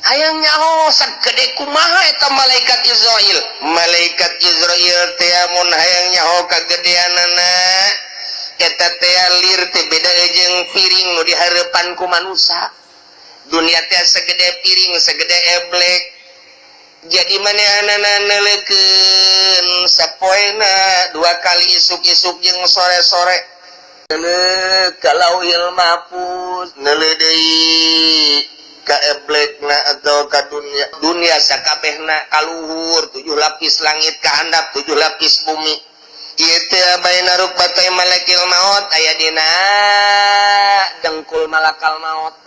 Hayang nyaho sagede kumaha eta malaikat Izrail. Malaikat Izrail teh mun hayang nyaho kagedeanana eta teh lir teh beda jeung piring nu dihareupan ku manusia. Dunia teh segede piring, segede eblek. Jadi manehna neuleukeun sapoena dua kali, isuk-isuk jeung sore-sore. Neuleuh ka Lauhil Mahfuz, neuleuh deui ka eblekna atau ka dunia. Dunia sakabehna kaluhur tujuh lapis langit, ka handap tujuh lapis bumi. Ieu teh baina rukbatay malakil maut, aya dina dengkul malakal maut.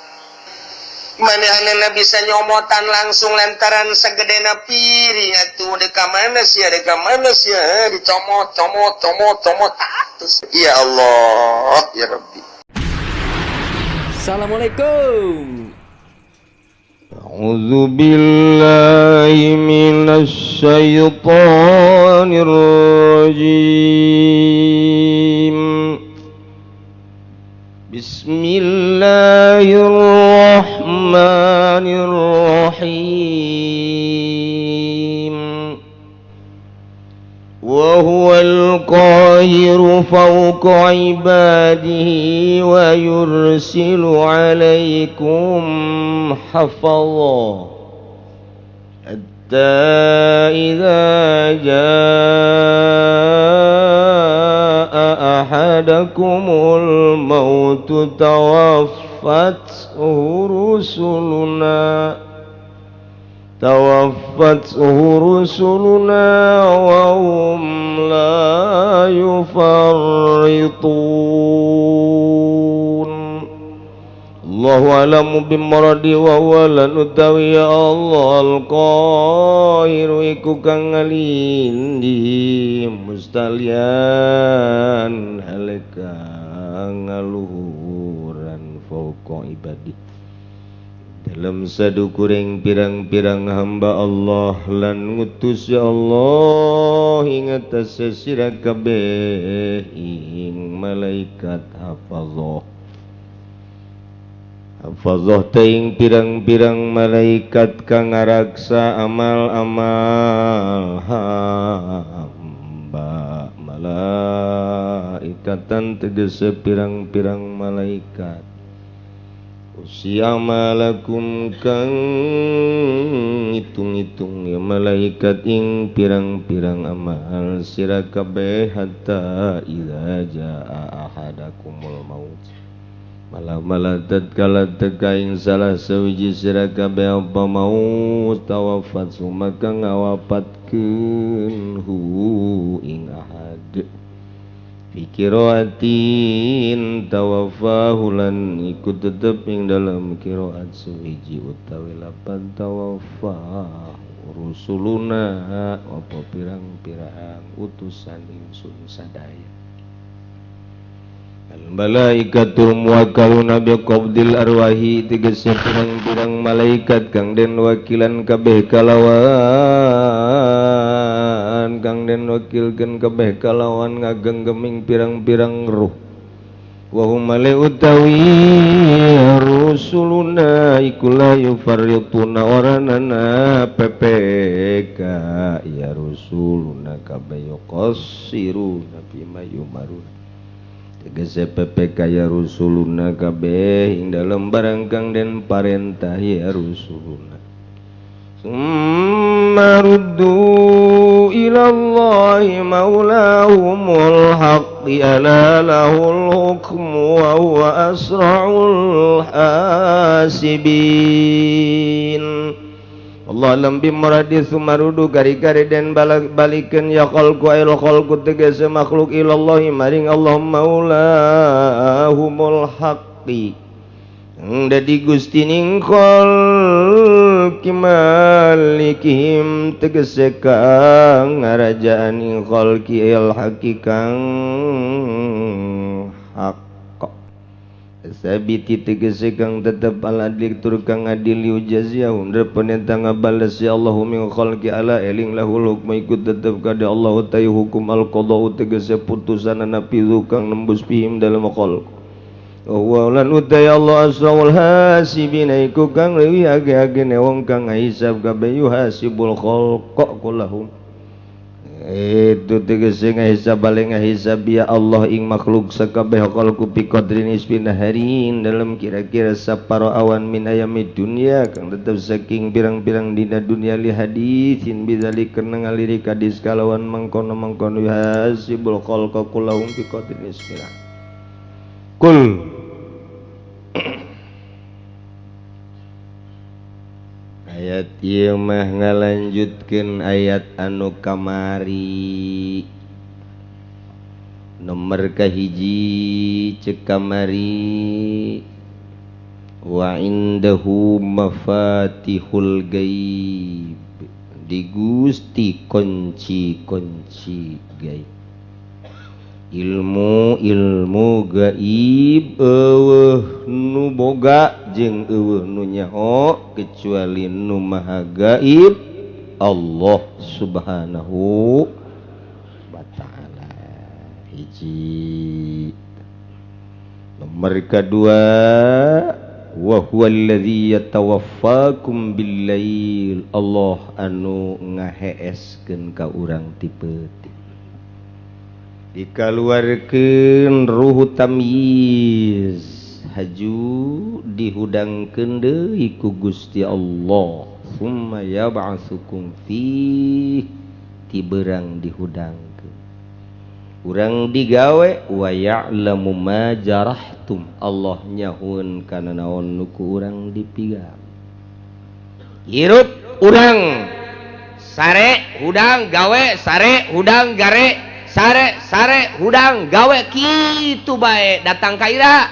Manehna bisa nyomotan langsung lantaran sagedena piring atuh. Deka mana sia, deka mana sia, dicomot, comot, comot, comot. Atus, ya Allah, ya Rabbi. Assalamualaikum. أعوذ بالله من الشيطان الرجيم. بسم الله الرحمن الرحيم. وهو القاهر فوق عباده ويرسل عليكم حفظا حتى إذا جاء أحدكم الموت توفته رسلنا وهم لا يفرطون. الله أعلم بمراده. وهو lan utawi Allah القاهر iku kang ngalindi mustalian hale kang ngaluhuran فوق عباده dalam sadukuring pirang-pirang hamba Allah, lan ngutus ya Allah ing atase sira kabeh ing malaikat hafazah. Hafazah teh pirang-pirang malaikat kang ngaraksa amal-amal hamba. Malaikatan tegese pirang-pirang malaikat usia malakum kang ngitung-ngitung ya malaikat ing pirang-pirang amal sira kabeh. حتى إذا جاء أحدكم الموت malah-malah tatkala teka ing salah sawiji sira kabeh apa maut توفته maka ngawapatkeun ه ing ahad. في قراءة توفاه lan iku tetep ing dalam qiraat suwiji utawi lapan توفاه رسلنا apa pirang-pirang utusan ingsun sadaya. الملائكة الموكلون بقبض الأرواح tegese pirang-pirang malaikat kang den wakilan kabeh kalawan, kang den wakilkeun kabeh kalawan ngagenggeming pirang-pirang ruh. وهم male utawi رسلنا iku لا يفرطون ora nana PPK ya رسلنا kabeh يقصرون فيما يؤمرون tegese PPK ya رسلنا kabeh ing dalem barang kang den parentah ya رسلنا. ثم ردوا إلى الله مولاهم الحق ألا له الحكم وهو أسرع الحاسبين. الله أعلم بمراده. ثم ردوا kari-kari den balikeun ya خلق أي الخلق tegese makhluk إلى الله maring Allah مولاهم الحق dadi gustining khalqi مالكهم tegese kang ngarajaan ing khalqi الحق kang hak الثابت tegese kang tetep العدل tur kang adil ليجازيهم eta ngabales ya Allah من khalqi. ألا eling له الحكم iku tetep kada Allah tayi hukum القضاء tegese putusan النافذ kang nembus فيهم dalam khalq. Wa lan uday Allah asraul hasibina iku kang leuwih age-agene wong kang ngahisab kabeh yuhasibul khalqa kullahum. Itu tegese ngahisab balik ngahisab ya Allah ing makhluk sakabeh khalqu bi qadrin isbin harin dalam kira-kira saparo awan min ayami dunya kang tetep saking pirang-pirang dina dunya li hadisin bidzalika ngaliri hadis kalawan mangkono-mangkono yuhasibul khalqa kullahum bi qadrin isbin. Kul ayat ieu mah ngalanjutkeun ayat anu kamari nomor kahiji ceuk kamari wa indahu mafatihul gaib di Gusti kunci-kunci gaib ilmu-ilmu gaib eueuh nu boga jeung eueuh nu nyaho kecuali nu maha gaib Allah Subhanahu wa ta'ala. Hiji nomor kedua wa huwallazi yatawaffakum billail Allah anu ngaheeskeun ka urang ti peuting dikaluarkeun ruhu tamyiz haju dihudangkeun deui ku Gusti Allah summa yab'atsukum fi tiberang dihudangkeun urang digawe wa ya'lamu ma jarahtum Allah nyahueun kana naon nu ku urang dipigawe hirup urang sare hudang gawe sare hudang gare sare sare hudang gawe kitu bae datang ka ira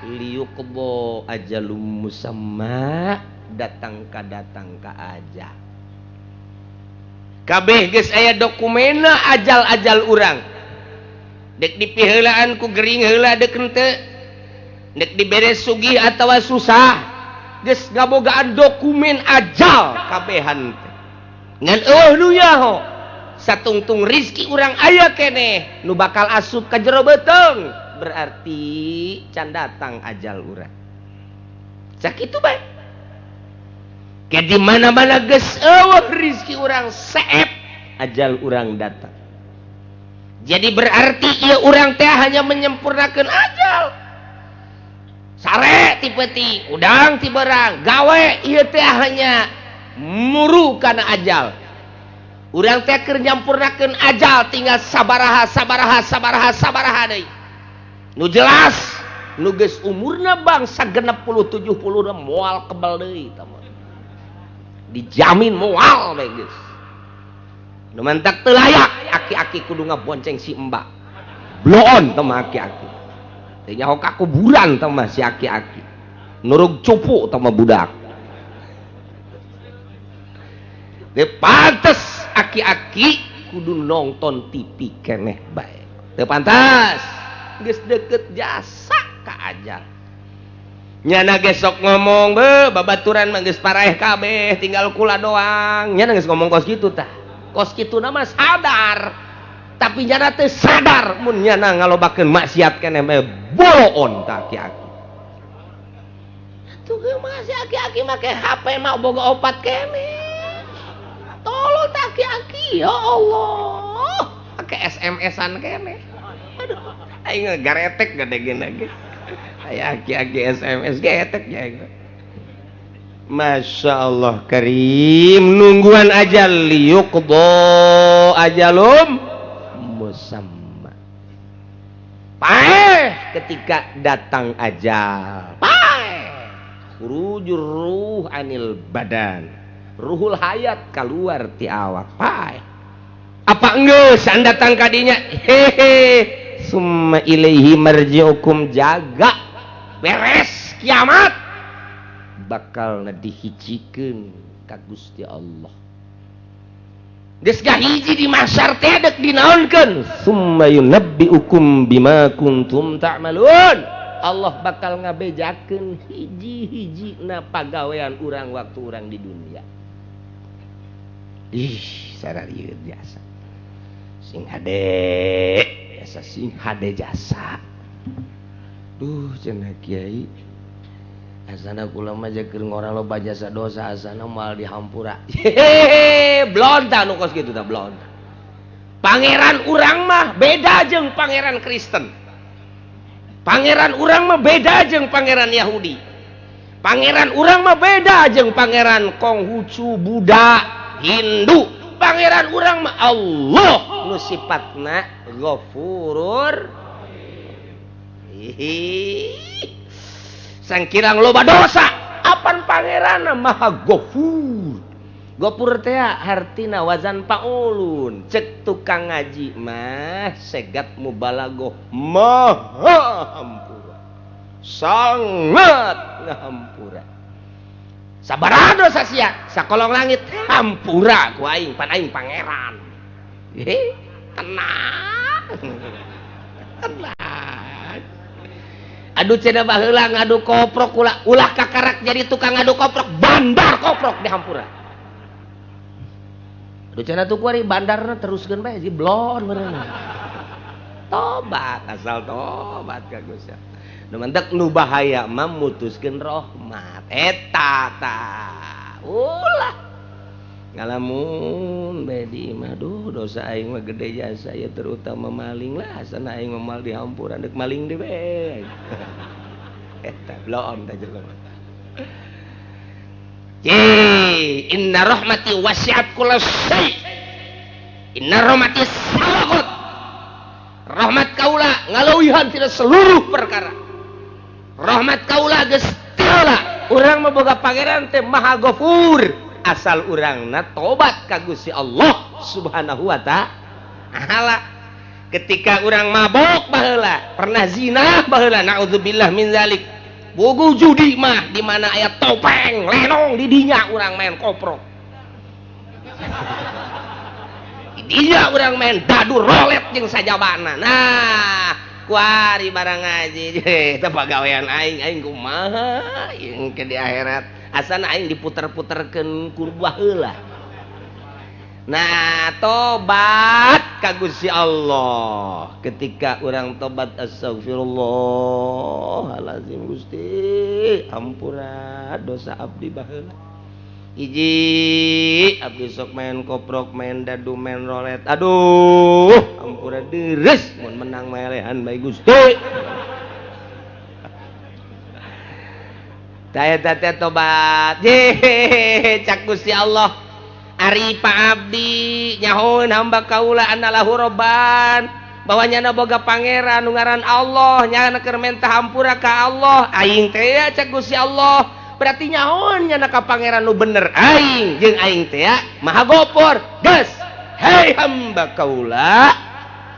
liyuqbo ajalum musamma datang ka aja kabeh geus aya dokumenna ajal-ajal urang dek dipiheulaan ku gering heula dek henteu dek dibere sugih atawa susah geus ngabogaan dokumen ajal kabehan teh ngan eueuh nu nyaho satungtung rizki urang aya keneh nu bakal asup ka jero beuteung berarti can datang ajal urang sakitu bae ke di mana-mana geus eueuh rizki urang seep ajal urang datang. Jadi berarti ieu urang teh hanya menyempurnakeun ajal sare ti peuting udang ti berang gawe ieu teh hanya muru kana ajal. Urang teh keur nyampurnakeun ajal tinggal sabaraha sabaraha sabaraha sabaraha deui. Nu jelas nu geus umurna bangsa 60 70 moal kebal deui tah mah. Dijamin moal bae geus. Nu mantak teu layak aki-aki kudu ngabonceng si embak. Bloon tah mah aki-aki. Teu nyaho ka kuburan tah mah si aki-aki. Nurug cupu tah mah budak. Teu pantes aki-aki kudu nonton TV keneh bae. Teu pantas. Geus deket jasa ka ajal. Nyana ge sok ngomong be babaturan mah geus paraeh kabeh tinggal kula doang. Nyana geus ngomong kos kitu tah. Kos kituna mah sadar. Tapi nyana teu sadar mun nyana ngalobakeun maksiat keneh bae boloon ka aki-aki. Atuh ge mah si aki-aki make HP mah boga opat keneh. Tolong aki-aki ya Allah pakai SMS-an kene aduh aing garetek gede gini ge aya aki-aki SMS getek ya Masya Allah karim nungguan ajal liyuqdo ajalum musamma paeh ketika datang ajal paeh khurujur ruh anil badan ruhul hayat keluar ti awak pae apa enggeus datang kadinya hehe summa ilaihi marji'ukum jaga beres kiamat bakal dihijikeun ka Gusti Allah geus gahiji di mahsyar teh deuk dinaonkeun summa yunabbiukum bima kuntum ta'malun Allah bakal ngabejakeun hiji-hijina pagawean urang waktu urang di dunia. Ih, sararieun jasa. Sing hade, jasa sing hade jasa. Duh cenah kiai asana kula mah keur ngora loba jasa dosa asana moal dihampura. Hehehe blonta nu kos kitu tah blonta. Pangeran urang mah beda jeung pangeran Kristen. Pangeran urang mah beda jeung pangeran Yahudi. Pangeran urang mah beda jeung pangeran Konghucu, Buddha, Hindu. Pangeran urang mah Allah nu sifatna Ghafurur. Sangkirang loba dosa apan pangeranna Maha Ghafur. Ghafur teh hartina wazan paulun. Cek tukang ngaji mah segat mubalagoh maha hampura. Sangat ngahampura. Sabaraha dosa sia sakolong langit hampura ku aing pan aing pangeran. Tenang. Tenang. Aduh cenah baheula ngadu koprok ulah ulah kakarak jadi tukang ngadu koprok bandar koprok dihampura. Aduh cenah tuh kuari bandarna teruskeun bae si blon meureun. Tobat asal tobat ka Gusti. Nu mantek nu bahaya mah mutuskeun rahmat eta tah. Ulah ngalamun bae di imah duh dosa aing mah gede jasa ya terutama maling lah asana aing mah moal dihampura deuk maling deui bae. Eta blon tah jelema. Ye, inna rahmati wasi'at kulla syai. Inna rahmati sabaqat. Rahmat kaula ngaleuwihan tina seluruh perkara. Rahmat kaula geus tiheula. Urang mah boga pangeran teh Maha Ghafur. Asal urangna tobat ka Gusti Allah Subhanahu wa ta'ala. Ketika urang mabok baheula, pernah zina baheula, naudzubillah min zalik. Bogo judi mah di mana aya topeng lenong di dinya urang main koprok. Di dinya urang main dadu rolet jeung sajabana. Nah, kuari barang ngaji eta pagawean aing aing kumaha jeung ke di akhirat. Asana aing diputer-puterkeun ku baheula. Nah, tobat ka Gusti Allah. Ketika urang tobat astagfirullahalazim Gusti, ampura dosa abdi baheula. Hiji, abdi sok main koprok, main dadu, main rolet. Aduh, ampura deres mun menang melehan bae Gusti. Tah eta teh tobat. Ye, cak Gusti Allah. Ari Pak Abdi nyahoeun hamba kaula anallahu robban bahwa nyana boga pangeran nu ngaran Allah nyana keur menta hampura ka Allah aing teh cak Gusti Allah berarti nyahoeun nyana ka pangeran nu bener aing jeung aing teh Maha Ghafur geus hei hamba kaula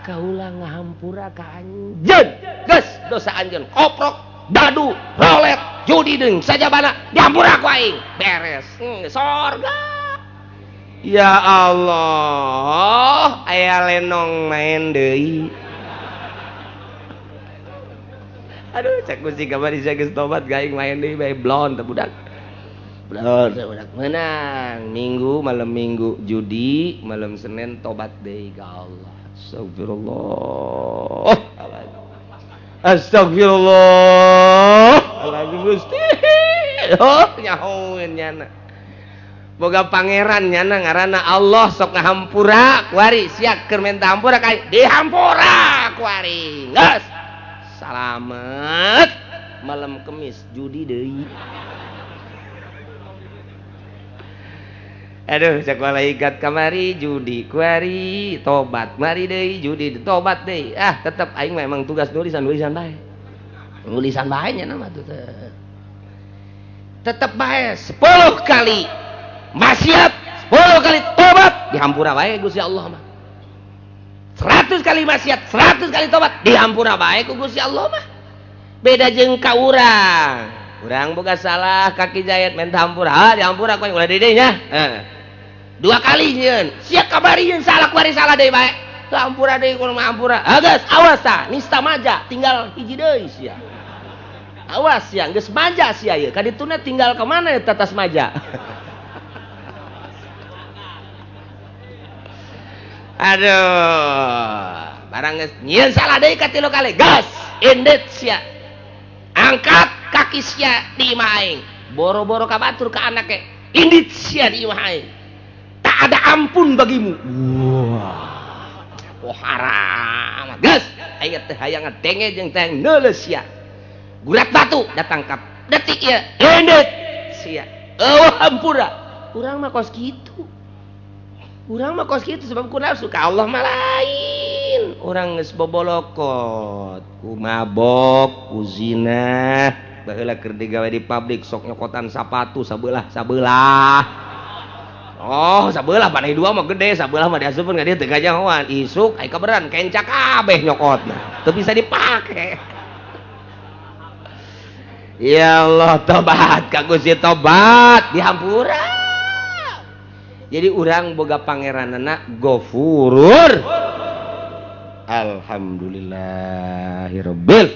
kaula ngahampura ka anjeun geus dosa anjeun koprok dadu rolet judi deung sajabana dihampura ku aing beres sorga. Ya Allah, aya lenong main deui. Aduh, cek Gusti kamari sia geus tobat gaing main deui bae blon teh budak. Blon teh budak menang. Minggu malam Minggu judi, malam Senin tobat deui ka Allah. Astagfirullah. Astagfirullah. Alazim Gusti. Oh, nyahoeun nyana. Boga pangeran nyana ngaranna Allah sok ngahampura kuari sia keur menta hampura ka dihampura kuari geus salamet malam Kemis judi deui. Aduh cek malaikat kamari judi kuari tobat mari deui judi tobat deui ah tetep aing mah emang tugas nulisan bae nulisan bae nya mah tuh tetep bae 10 kali maksiat 10 kali tobat dihampura bae Gusti Allah mah. 100 kali maksiat 100 kali tobat dihampura bae ku Gusti Allah mah. Beda jeung ka urang. Urang boga salah kaki jayat menta hampura, ah dihampura ku ulah deui nya. Heeh. 2 kali nyieun, sia kabari nyeun salah kuari salah deui bae. Teu hampura deui kudu mah hampura. Ah geus awas tah nista maja tinggal hiji deui sia. Awas sia geus maja sia ieu kadituna tinggal ka mana eta tas maja. Aduh, barang geus nyieun salah deui ka 3 kali. Gas, indet sia. Angkat kaki sia di imah aing. Boro-boro ka batur ka anake. Indit sia di imah aing. Tak ada ampun bagimu. Wah. Oh haram. Geus, aya teh hayang ngadenge jeung teh neuleus sia. Gurat batu datangkap. Detik ieu indit sia. Eueuh hampura. Urang mah kos kitu. Urang mah kos kitu sebab ku nafsu ka Allah mah lain. Urang geus bobolokot, ku mabok, ku zina, baheula keur digawe di pabrik sok nyokotan sapatu sabelah-sabelah. Oh, sabelah panai dua mah gede, sabelah mah diasupkeun ka dieu teu kajahoan. Isuk ai kaberan kenca kabeh nyokotna. Teu bisa dipake. Ya Allah, tobat ka Gusti, tobat dihampura. Jadi urang boga pangeranana Gofurur. Alhamdulillahirabbil.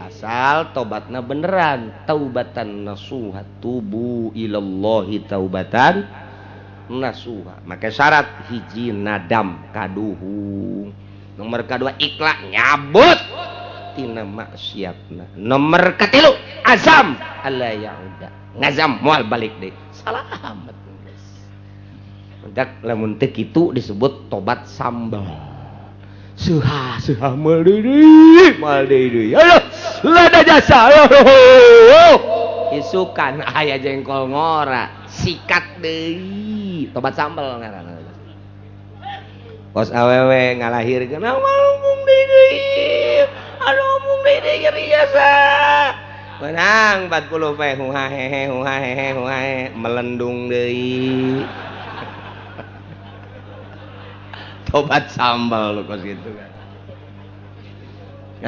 Asal tobatna beneran, taubatan nasuha, tubu ilallahi taubatan nasuha. Maka syarat hiji nadam kaduhung, nomor kedua ikhlas nyabut tina maksiatna, nomor katilu azam alla yauda, ngazam moal balik deui. Salamet geus. Mendak lamun teu kitu disebut tobat sambal. Suha suha moal deui, moal deui. Ayo lada jasa. Isukan aya jengkol ngora, sikat deui. Tobat sambal ngaranna. Kos awewe ngalahirkeun mung deui. Aduh mung deui nyeri jasa. Menang 40 pe huha hehe huha hehe huha hehe melendung deui. Tobat sambal lu kos gitu kan.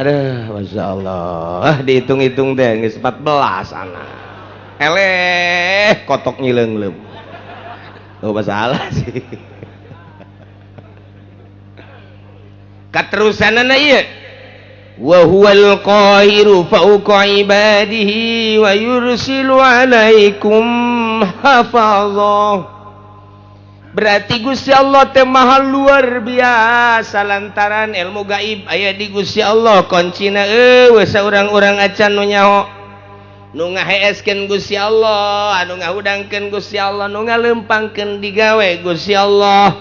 Aduh, Masya Allah. Dihitung-hitung deh, geus 14 anak. Eleh, kotok nyileungleum. Oh, masalah sih. Katerusanana ieu. Wa huwal qahiru fawqa ibadihi wa yursilu alaikum hafazah. Berarti Gusti Allah teh maha luar biasa lantaran ilmu gaib aya di Gusti Allah, kuncina eueuh saurang-urang acan nu nyaho. Nu ngaheeskeun Gusti Allah, anu ngahudangkeun Gusti Allah, nu ngalempangkeun digawe Gusti Allah.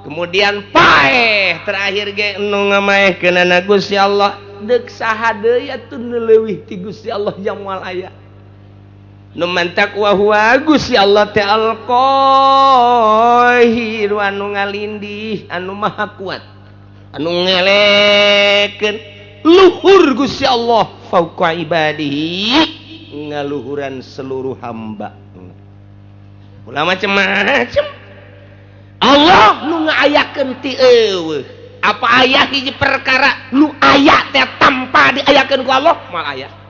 Kemudian paeh terakhir ge nu ngamaehkeunana Gusti Allah. Deuk saha deui atuh nu leuwih ti Gusti Allah yang moal aya. Nu mantak wa huwa Gusti Allah teh al-Qahir, anu ngalindih, anu maha kuat, anu ngelekeun luhur Gusti Allah fauqa ibadihi, ngaluhuran seluruh hamba. Ulah macem-macem Allah nu ngaayakeun ti eueuh. Apa aya hiji perkara nu aya teh tanpa diayakeun ku Allah moal aya.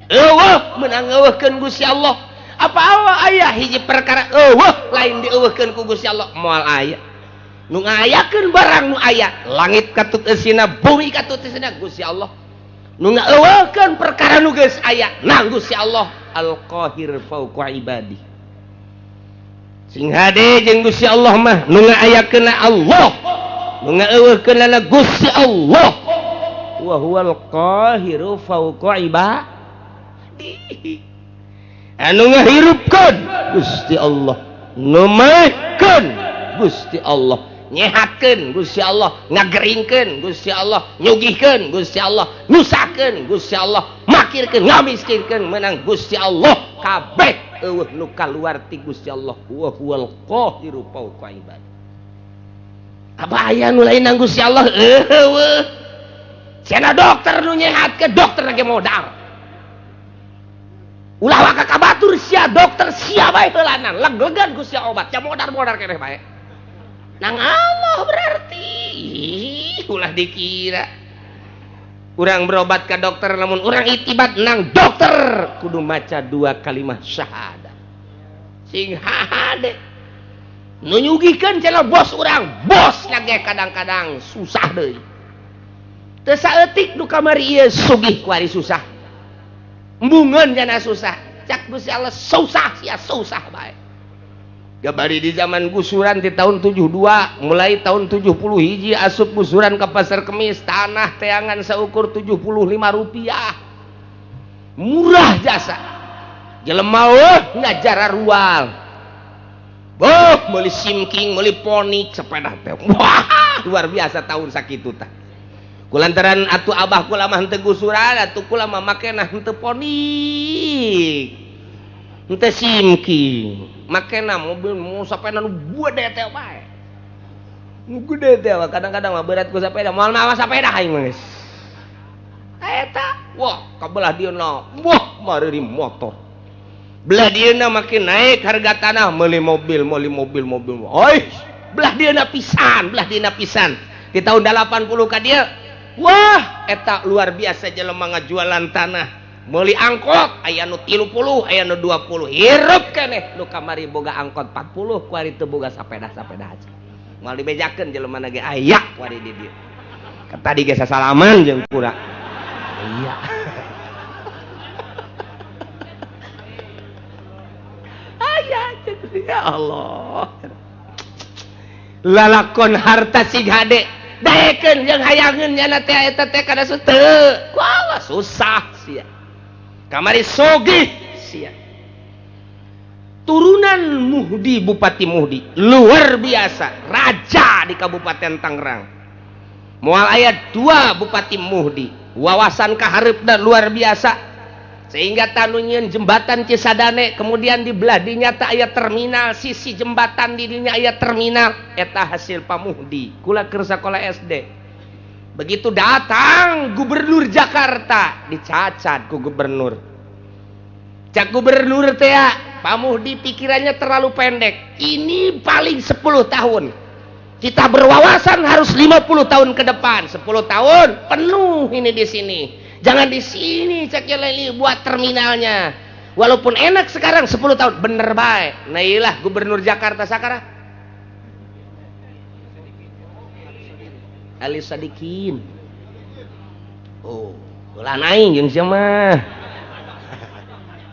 Eueuh meunang eueuhkeun Gusti Allah. Apa Allah aya hiji perkara eueuh lain dieueuhkeun ku Gusti Allah moal aya. Nu ngayakeun barang nu aya, langit katut eusina, bumi katut eusina Gusti Allah. Nu ngaeueuhkeun perkara nu geus aya nang Gusti Allah Al-Qahir fauqa ibadi. Sing hade jeung Gusti Allah mah nu ngaayakeunna Allah, nu ngaeueuhkeunna Gusti Allah. Wa huwal qahiru fauqa ibadi. Anu ngahirupkeun Gusti Allah, nu maehkeun Gusti Allah, nyehatkeun Gusti Allah, ngageringkeun Gusti Allah, nyugihkeun Gusti Allah, nyusahkeun Gusti Allah, makirkeun, ngamiskinkeun menang Gusti Allah. Kabeh eueuh nu kaluar ti Gusti Allah. Wa huwal qahiru fauqa ibadi. Apa aya nu lain nang Gusti Allah? Eueuh. Cenah dokter nu nyehatkeun, dokter ge modal. Ulah waka ka batur sia dokter sia bae heulanan, leg-legan ku sia obat, sia modar-modar keneh bae. Nang Allah berarti ulah dikira. Urang berobat ka dokter lamun urang itibat nang dokter kudu maca dua kalimah syahadat. Sing hade. Nu nyugihkeun cenah bos urang, bos lagi kadang-kadang susah deui. Teu saeutik nu kamari ieu sugih ku ari susah. Embungeun jana susah, cak Gusti Allah susah sia susah bae. Gabari di zaman gusuran di tahun 72, mulai tahun 70 hiji asup gusuran ke pasar Kemis, tanah teangan seukur 75 rupiah. Murah jasa. Jelema eueuh ngajar rual. Boh, meuli simking, meuli ponik sepeda teh. Wah, luar biasa tahun sakitu tah. Kulantaran atuh abah kula mah henteu gusuran, atuh kula mah makena henteu ponik. Henteu simking. Makena mobil mau sepeda nu gede teh bae. Nu gede teh kadang-kadang mah berat ku sepeda, moal mawa sepeda aing mah geus. Eta, wah, kabelah dieuna, wah, mareuri motor. Belah dieuna makin naik harga tanah, meuli mobil, meuli mobil, mobil. Oi, belah dieuna pisan, belah dieuna pisan. Di tahun 80 ka dieu, wah, eta luar biasa jelema ngajualan tanah. Meuli angkot aya nu 30, aya nu 20. Hirup keneh nu kamari boga angkot 40, kuari teu boga sapeda-sapeda aja. Moal dibejakeun jelema na ge aya kuari di dieu. Tadi ge sasalaman jeung kura. Iya. Aya ya Allah. Lalakon harta sig hade daekeun jeung hayangeun nyana teh eta teh kana teu. Wah, susah sia. Kamari sogih sia. Turunan Muhdi, Bupati Muhdi luar biasa, raja di Kabupaten Tangerang. Moal aya 2 Bupati Muhdi, wawasan kahareupna luar biasa. Sehingga tanu nyieun jembatan Cisadane, kemudian di belah dinya teh aya terminal, sisi jembatan di dinya aya terminal, eta hasil Pak Muhdi. Kula keur sakola SD. Begitu datang gubernur Jakarta, dicacat ku gubernur. Cak gubernur teh, Pak Muhdi pikirannya terlalu pendek. Ini paling 10 tahun. Kita berwawasan harus 50 tahun ke depan. 10 tahun penuh ini di sini. Jangan di sini cak Leli buat terminalnya. Walaupun enak sekarang 10 tahun bener bae. Nah iyalah gubernur Jakarta sekarang. Ali Sadikin. Oh, ulah aing jeung sia mah.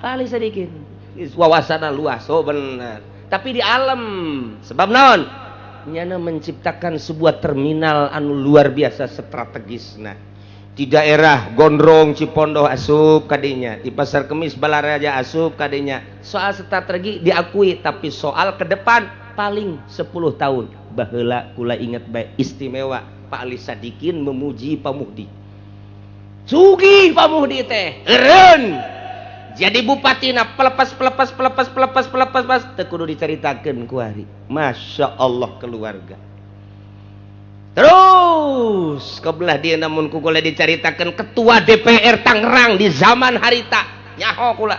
Ali Sadikin. Wawasanna luas, oh bener. Tapi di alam sebab naon? Nyana menciptakan sebuah terminal anu luar biasa strategisna. Di daerah Gondrong Cipondoh asup kadinya, di Pasar Kemis Balaraja asup kadinya. Soal strategi diakui, tapi soal ke depan paling 10 tahun. Baheula kula inget bae istimewa Pak Ali Sadikin memuji Pak Muhdi. Sugih Pak Muhdi teh, eureun. Jadi bupatina pelepas pelepas pelepas pelepas pelepas pas teu kudu dicaritakeun ku ari. Masya Allah keluarga. Terus kebelah dia namun ku kula dicaritakeun ketua DPR Tangerang di zaman harita nyaho kula.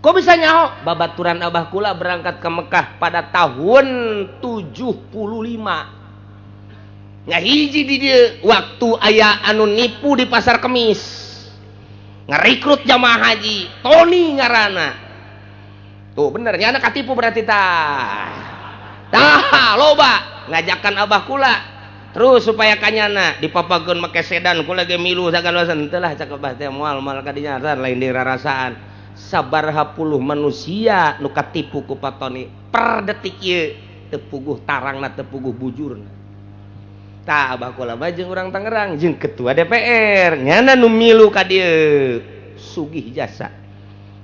Kok bisa nyaho? Babaturan abah kula berangkat ke Mekah pada tahun 75. Ngahiji di dieu waktu aya anu nipu di Pasar Kemis. Ngerekrut jamaah haji, Tony ngaranna. Tuh bener nya anak katipu berarti tah. Tah loba ngajakan abah kula. Terus supaya kanyana dipapageun make sedan kula ge milu sagala-galana teu lah cak abah teh moal moal ka dinya lain dirarasaan. Sabaraha puluh manusia nu katipu ku Pak Tony per detik ieu teu puguh tarangna teu puguh bujurna. Tah abah kula mah jeung urang Tangerang jeung ketua DPR nyana nu milu ka dieu sugih jasa.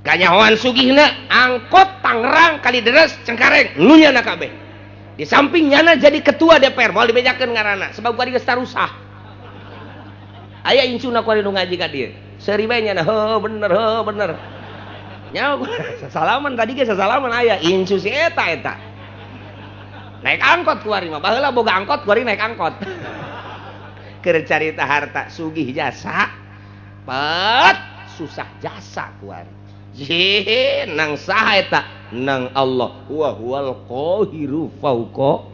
Kanyahoan sugihna angkot Tangerang Kalideres Cengkareng nu nyana kabeh. Di samping nyana jadi ketua DPR moal dibejakeun ngaranna sebab kuari geus tarusah. Aya incuna kuari nu ngaji ka dieu. Seuri bae nyana heuh bener heuh bener. Nyaho sasalaman tadi ge sasalaman aya incu si eta eta. Naik angkot kuari mah baheula boga angkot kuari naik angkot. Keur carita harta sugih jasa pet susah jasa kuari. Jih nang saha eta nang Allah wa huwal qahiru fauqa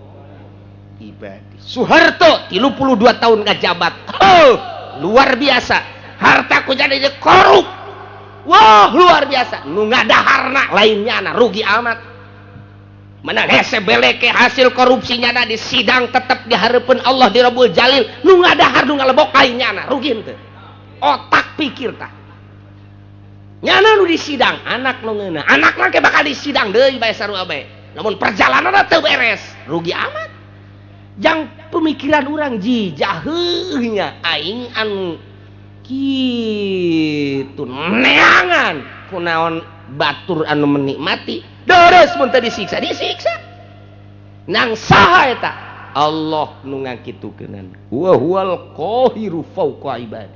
ibadi. Soeharto 32 tahun ngajabat. Oh, luar biasa. Harta ku jadi korup. Wah, luar biasa. Nu ngadaharna lain nyana rugi amat. Menang hese beleke hasil korupsinya na di sidang tetep dihareupeun Allah di Rabbul Jalil. Nu ngadahar nu ngalebok lain nyana rugi henteu. Otak pikir tah. Nyana nu di sidang anak nu ngeunah. Anakna ke bakal di sidang deui bae sarua bae. Namun perjalananna teu beres, rugi amat. Jang pemikiran urang ji jaheunya aing anu Kitu neangan kunaon batur anu menikmati deres mun teu disiksa disiksa. Nang saha eta? Allah nu ngakitukeunana. Wa huwal qahiru fawqa ibadi.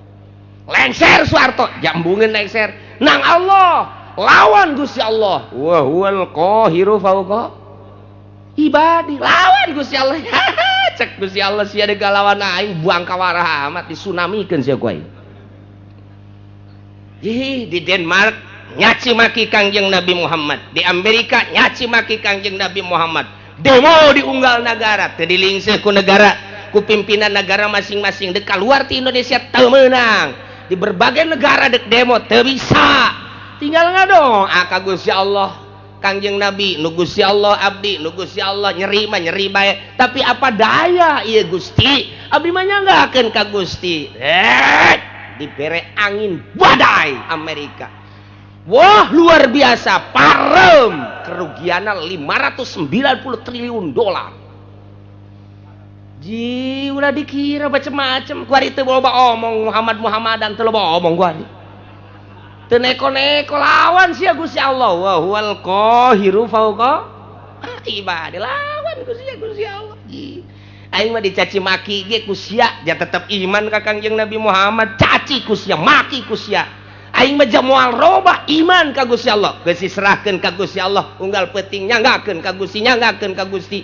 Lengser Soeharto jambungeun lengser nang Allah lawan Gusti Allah. Wa huwal qahiru fawqa ibadi lawan Gusti Allah. Cek Gusti Allah sia deuk lawan aing buang kawarah amat disunamikeun sia ku aing. Ih, di Denmark nyaci maki Kangjeng Nabi Muhammad, di Amerika nyaci maki Kangjeng Nabi Muhammad. Demo di unggal negara teu dilingseuh ku negara, ku pimpinan negara masing-masing. Dek keluar ti Indonesia teu meunang. Di berbagai negara dek demo teu bisa. Tinggal ngadoa ka Gusti Allah. Kangjeng Nabi nu Gusti Allah abdi nu Gusti Allah nyeri mah nyeri bae, tapi apa daya ieu Gusti, abdi mah nyanggakeun ka Gusti. Dibere angin badai Amerika. Wah luar biasa parem kerugianna 590 triliun dolar. Ji ulah dikira macem-macem kuari teu loba omong Muhammad Muhammadan teu loba omong kuari. Teu neko-neko lawan sia Gusti Allah. Wa huwal qahiru fawqa ibadi lawan Gusti Allah. Ji aing mah dicaci maki ge ku sia ja tetep iman ka Kangjeng Nabi Muhammad, caci ku sia maki ku sia. Aing mah moal roba iman ka Gusti Allah. Geus diserahkeun ka Gusti Allah unggal peuting nyanggakeun ka Gusti nyanggakeun ka Gusti.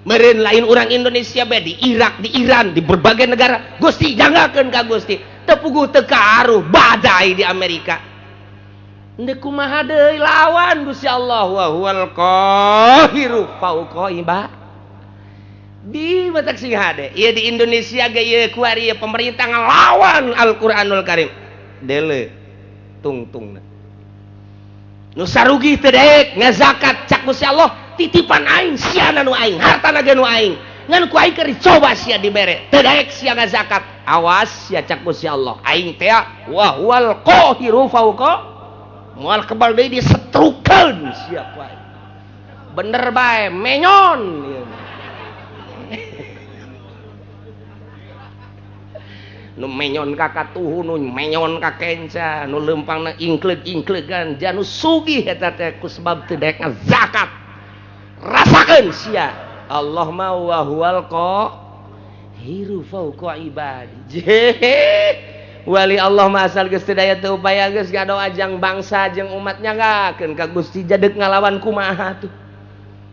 Meureun lain urang Indonesia bae di Irak, di Iran, di berbagai negara Gusti nyanggakeun ka Gusti. Teu puguh teu kaaruh badai di Amerika. Ndek kumaha deui lawan Gusti Allah. Wa huwal qahiru fawqa ibadi. Di batak sing hade ieu di Indonesia ge ieu kuari ieu pemerintah ngalawan Al-Qur'anul Karim. Deule tungtungna. Nu sarugi teu daek ngazakat cak Gusti Allah titipan aing siana nu aing hartana ge nu aing. Ngan ku aing keur dicoba sia dibere teu daek sia ngazakat. Awas sia cak Gusti Allah aing teh wa huwal qahiru fawqa moal kebal deui disetrukeun sia ku aing. Bener bae menyon ieu. Nu menyon ka katuhu, nu menyon ka kenca, nu leumpangna ingkleug-ingklegan, janu sugih eta teh ku sebab teu daek ngazakat. Rasakeun sia. Allah mah wa huwal qahiru fawqa ibadi. Wali Allah mah asal geus teu daya teu upaya geus ngadoa jang bangsa jeung umat nyanggakeun ka Gusti jadek ngalawan kumaha tuh.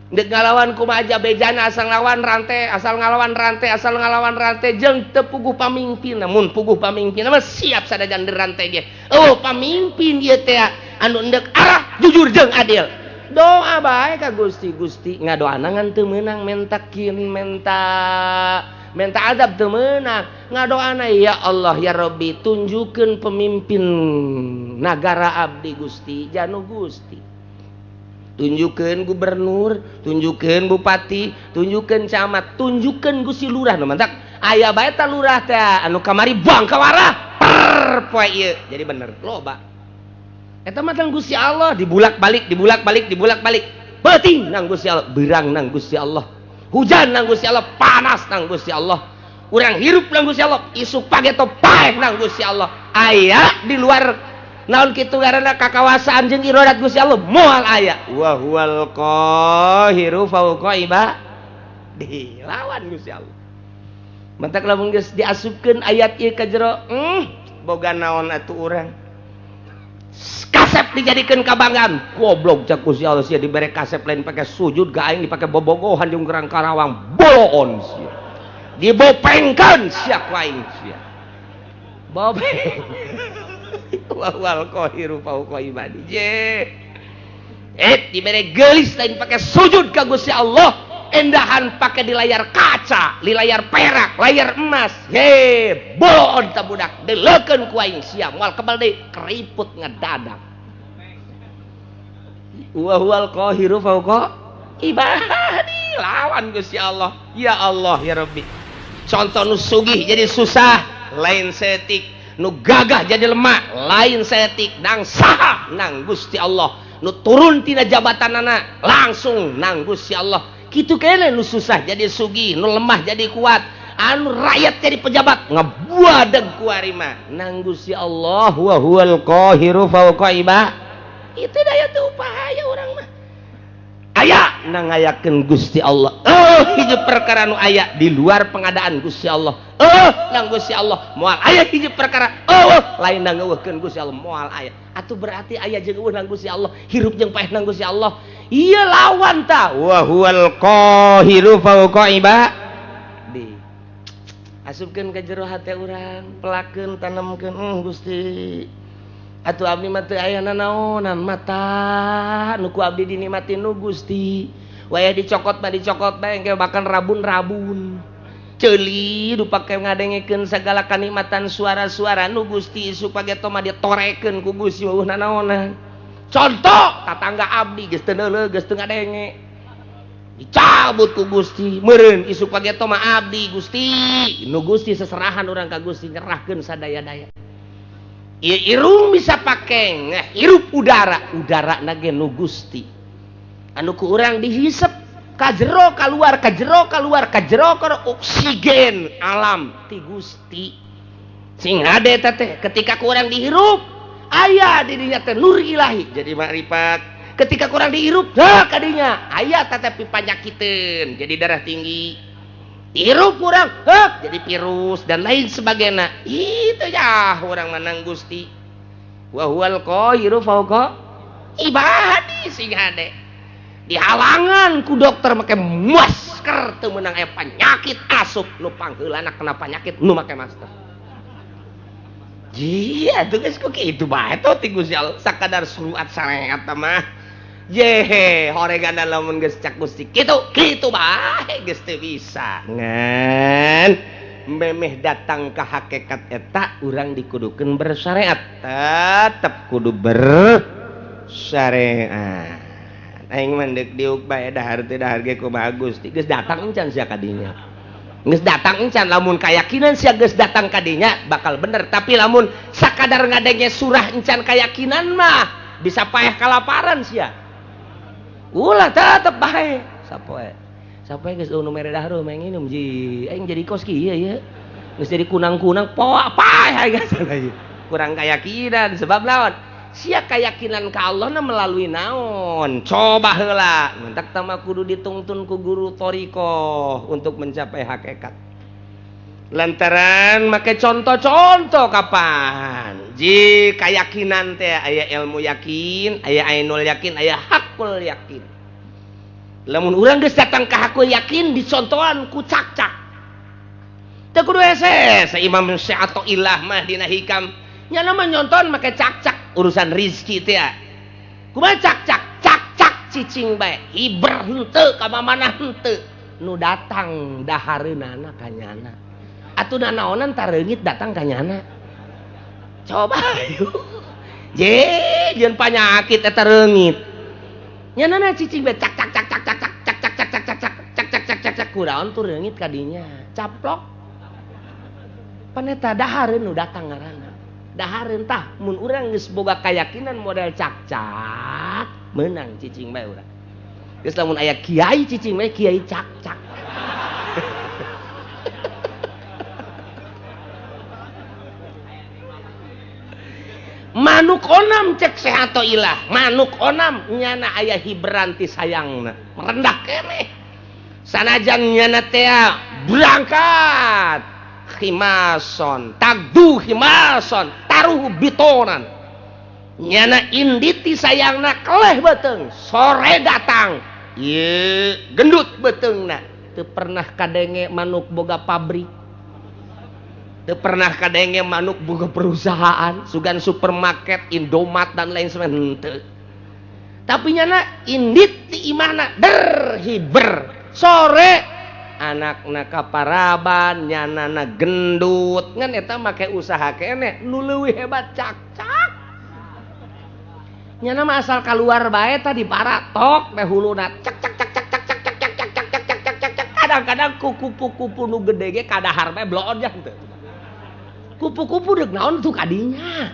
Dek ngalawan kumaha aja bejana asal ngalawan rantai, asal ngalawan rantai, asal ngalawan rantai jeung teu puguh pamimpin. Mun puguh pamimpin mah siap sadajan rantai ge. Oh, pamimpin ieu teh anu endek arah jujur jeung adil. Doa bae ka Gusti, Gusti ngadoana ngan teu meunang mentakin menta azab teu meunang. Ngadoana ya Allah ya Rabbi tunjukkeun pemimpin nagara abdi Gusti, janu Gusti. Tunjukkeun gubernur, tunjukkeun bupati, tunjukkeun camat, tunjukkeun Gusti lurah nu mantak aya bae ta lurah teh anu kamari buang kawarah per poe ieu jadi bener loba. Eta mah tang Gusti Allah dibulak-balik dibulak-balik dibulak-balik peuting nang Gusti Allah, beurang nang Gusti Allah, hujan nang Gusti Allah, panas nang Gusti Allah, urang hirup nang Gusti Allah, isuk pageto paeh nang Gusti Allah. Aya di luar naon kitu ngaranna kakawasaan jeung iradat Gusti Allah moal aya. Wa huwal qahiru fawqa ibadi lawan Gusti Allah. Mantak lamun geus diasupkeun ayat ieu ka jero, boga naon atuh urang. Kasep dijadikeun kabanggaan. Goblok cak Gusti Allah sia dibere kasep lain pake sujud ga aing dipake bobogohan jeung gerang Karawang boloon sia. Dibopengkeun sia ku aing sia. Bopeng. Wal qahiru fawqa ibadi. Dibere geulis lain pake sujud ka Gusti Allah, endahan pake di layar kaca, di layar perak, layar emas. He, boloon ta budak, deleukeun ku aing sia moal kebal deui keriput ngedadak. Wa huwal qahiru fawqa ibadi lawan Gusti Allah. Ya Allah ya Rabbi. Contoh nu sugih jadi susah, lain setik. Nu gagah jadi lemah lain setik nang saha nang Gusti Allah. Nu turun tina jabatanana langsung nang Gusti Allah. Kitu kene nu susah jadi sugih, nu lemah jadi kuat, Anu rakyat jadi pejabat ngebuadeg kuari mah nang Gusti Allah wa huwal qahiru fawqa iba. Itu daya teu upaya urang mah. Aya nang ngayakeun Gusti Allah. Hiji perkara nu aya di luar pengadaan Gusti Allah. Nang Gusti Allah moal aya hiji perkara. Lain nang ngeuweuhkeun Gusti Allah moal aya. Atuh berarti aya jeung eueuh nang Gusti Allah, hirup jeung paeh nang Gusti Allah. Ieu lawan ta wa huwal qahiru fawqa ibadi. Asupkeun ka jero hate urang, pelakeun tanemkeun Gusti. Atuh abdi mah teu aya nanaonan mata nu ku abdi dinikmati nu Gusti. Wayah dicokot mah dicokot bae engke bahkan rabun-rabun. Ceuli nu pake ngadengekeun sagala kanikmatan suara-suara nu Gusti isuk pageto mah ditorekeun ku Gusti eueuh nanaonan. Contoh tatangga abdi geus teu neuleuh geus teu ngadenge. Dicabut ku Gusti meureun isuk pageto mah abdi Gusti. Nu Gusti seserahan urang ka Gusti nyerahkeun sadaya-daya. Irung bisa pake ngehirup udara, udara nage nu Gusti. Anu ku urang dihisep ka jero kaluar, ka jero kaluar, ka jero kaluar, oksigen alam ti Gusti. Sing hade teh ketika ku urang dihirup aya di dinya teh nur ilahi jadi makrifat. Ketika ku urang dihirup heuh kadinya aya teh pipanyakiteun jadi darah tinggi. Hirup kurang heuh jadi virus dan lain sebagainya. Itu ya urang manang Gusti. Wa huwal qahiru fawqa ibadi sing hade. Dihalangan ku dokter make masker teu meunang aya penyakit asup nu pangheulana kena penyakit nu make masker. Jia tuh geus ku kitu bae tuh ti Gusti Allah sakadar surat syariat mah. Yehe, horegana lamun geus cak Gusti kitu, kitu bae geus teu bisa. Ngan memeh datang ka hakikat eta urang dikudukeun bersyariat, tetep kudu bersyariat. Aing mah deuk diuk bae dahar teu dahar ge kumaha Gusti, geus datang encan sia ka dinya. Geus datang encan lamun kayakinan sia geus datang ka dinya bakal bener, tapi lamun sakadar ngadenge surah encan kayakinan mah bisa paeh kalaparan sia. Ulah tetep bae sapoe. Sapoe geus nu mere dahar mah nginum ji. Aing jadi kos kieu ieu. Geus jadi kunang-kunang poa paeh aing geus. Kurang kayakinan sebab naon? Sia kayakinan ka Allah na melalui naon? Coba heula. Mentak tama kudu ditungtun ku guru thariqah untuk mencapai hakikat. Lantaran make contoh-contoh kapan? Ji kayakinan teh aya ilmu yakin, aya ainul yakin, aya hakul yakin. Lamun urang geus datang ka hakul yakin dicontohan ku cak-cak. Teu kudu hese, Imam Syathoillah mah dina hikam nyana mah nyontohan make cak-cak urusan rizki teh. Kumaha cak-cak? Cak-cak cicing bae, hiber henteu ka mamana henteu. Nu datang dahareunana ka nyana. Atuh nanaonan tareungit datang ka nyana. Coba yuk. Je, jeung panyakit eta reungit. Nyanana cicing bae cak cak cak cak cak cak cak cak cak cak cak cak cak cak cak cak kuraon tuh reungit ka dinya. Caplok. Paneta dahareun nu datang ngaranna. Dahareun tah mun urang geus boga kayakinan model cak-cak, meunang cicing bae urang. Geus lamun aya kiai cicing bae kiai cak-cak. Manuk onam cek Syathoillah, manuk onam nyana aya hiberan ti sayangna, merendah keneh. Sanajan nyana teh berangkat khimason, tagdu khimason, taruh bitonan. Nyana inditi sayangna keleh beuteung, sore datang, ieu gendut beuteungna. Teu pernah kadenge manuk boga pabrik. Teu pernah kadenge manuk boga perusahaan, sugan supermarket, Indomaret dan lain sebagainya henteu. Tapi nyana indit ti imahna der hiber. Sore anakna kaparaban, nyanana gendut, ngan eta make usaha keneh nu leuwih hebat cak-cak. Nyana mah asal kaluar bae tadi baratok teh huluna cak cak cak cak cak cak cak cak cak cak cak cak cak cak. Kadang-kadang ku kupu-kupu nu gede ge kadahar bae bloon jang teu. Kupu-kupu deuk naon tuh kadinya.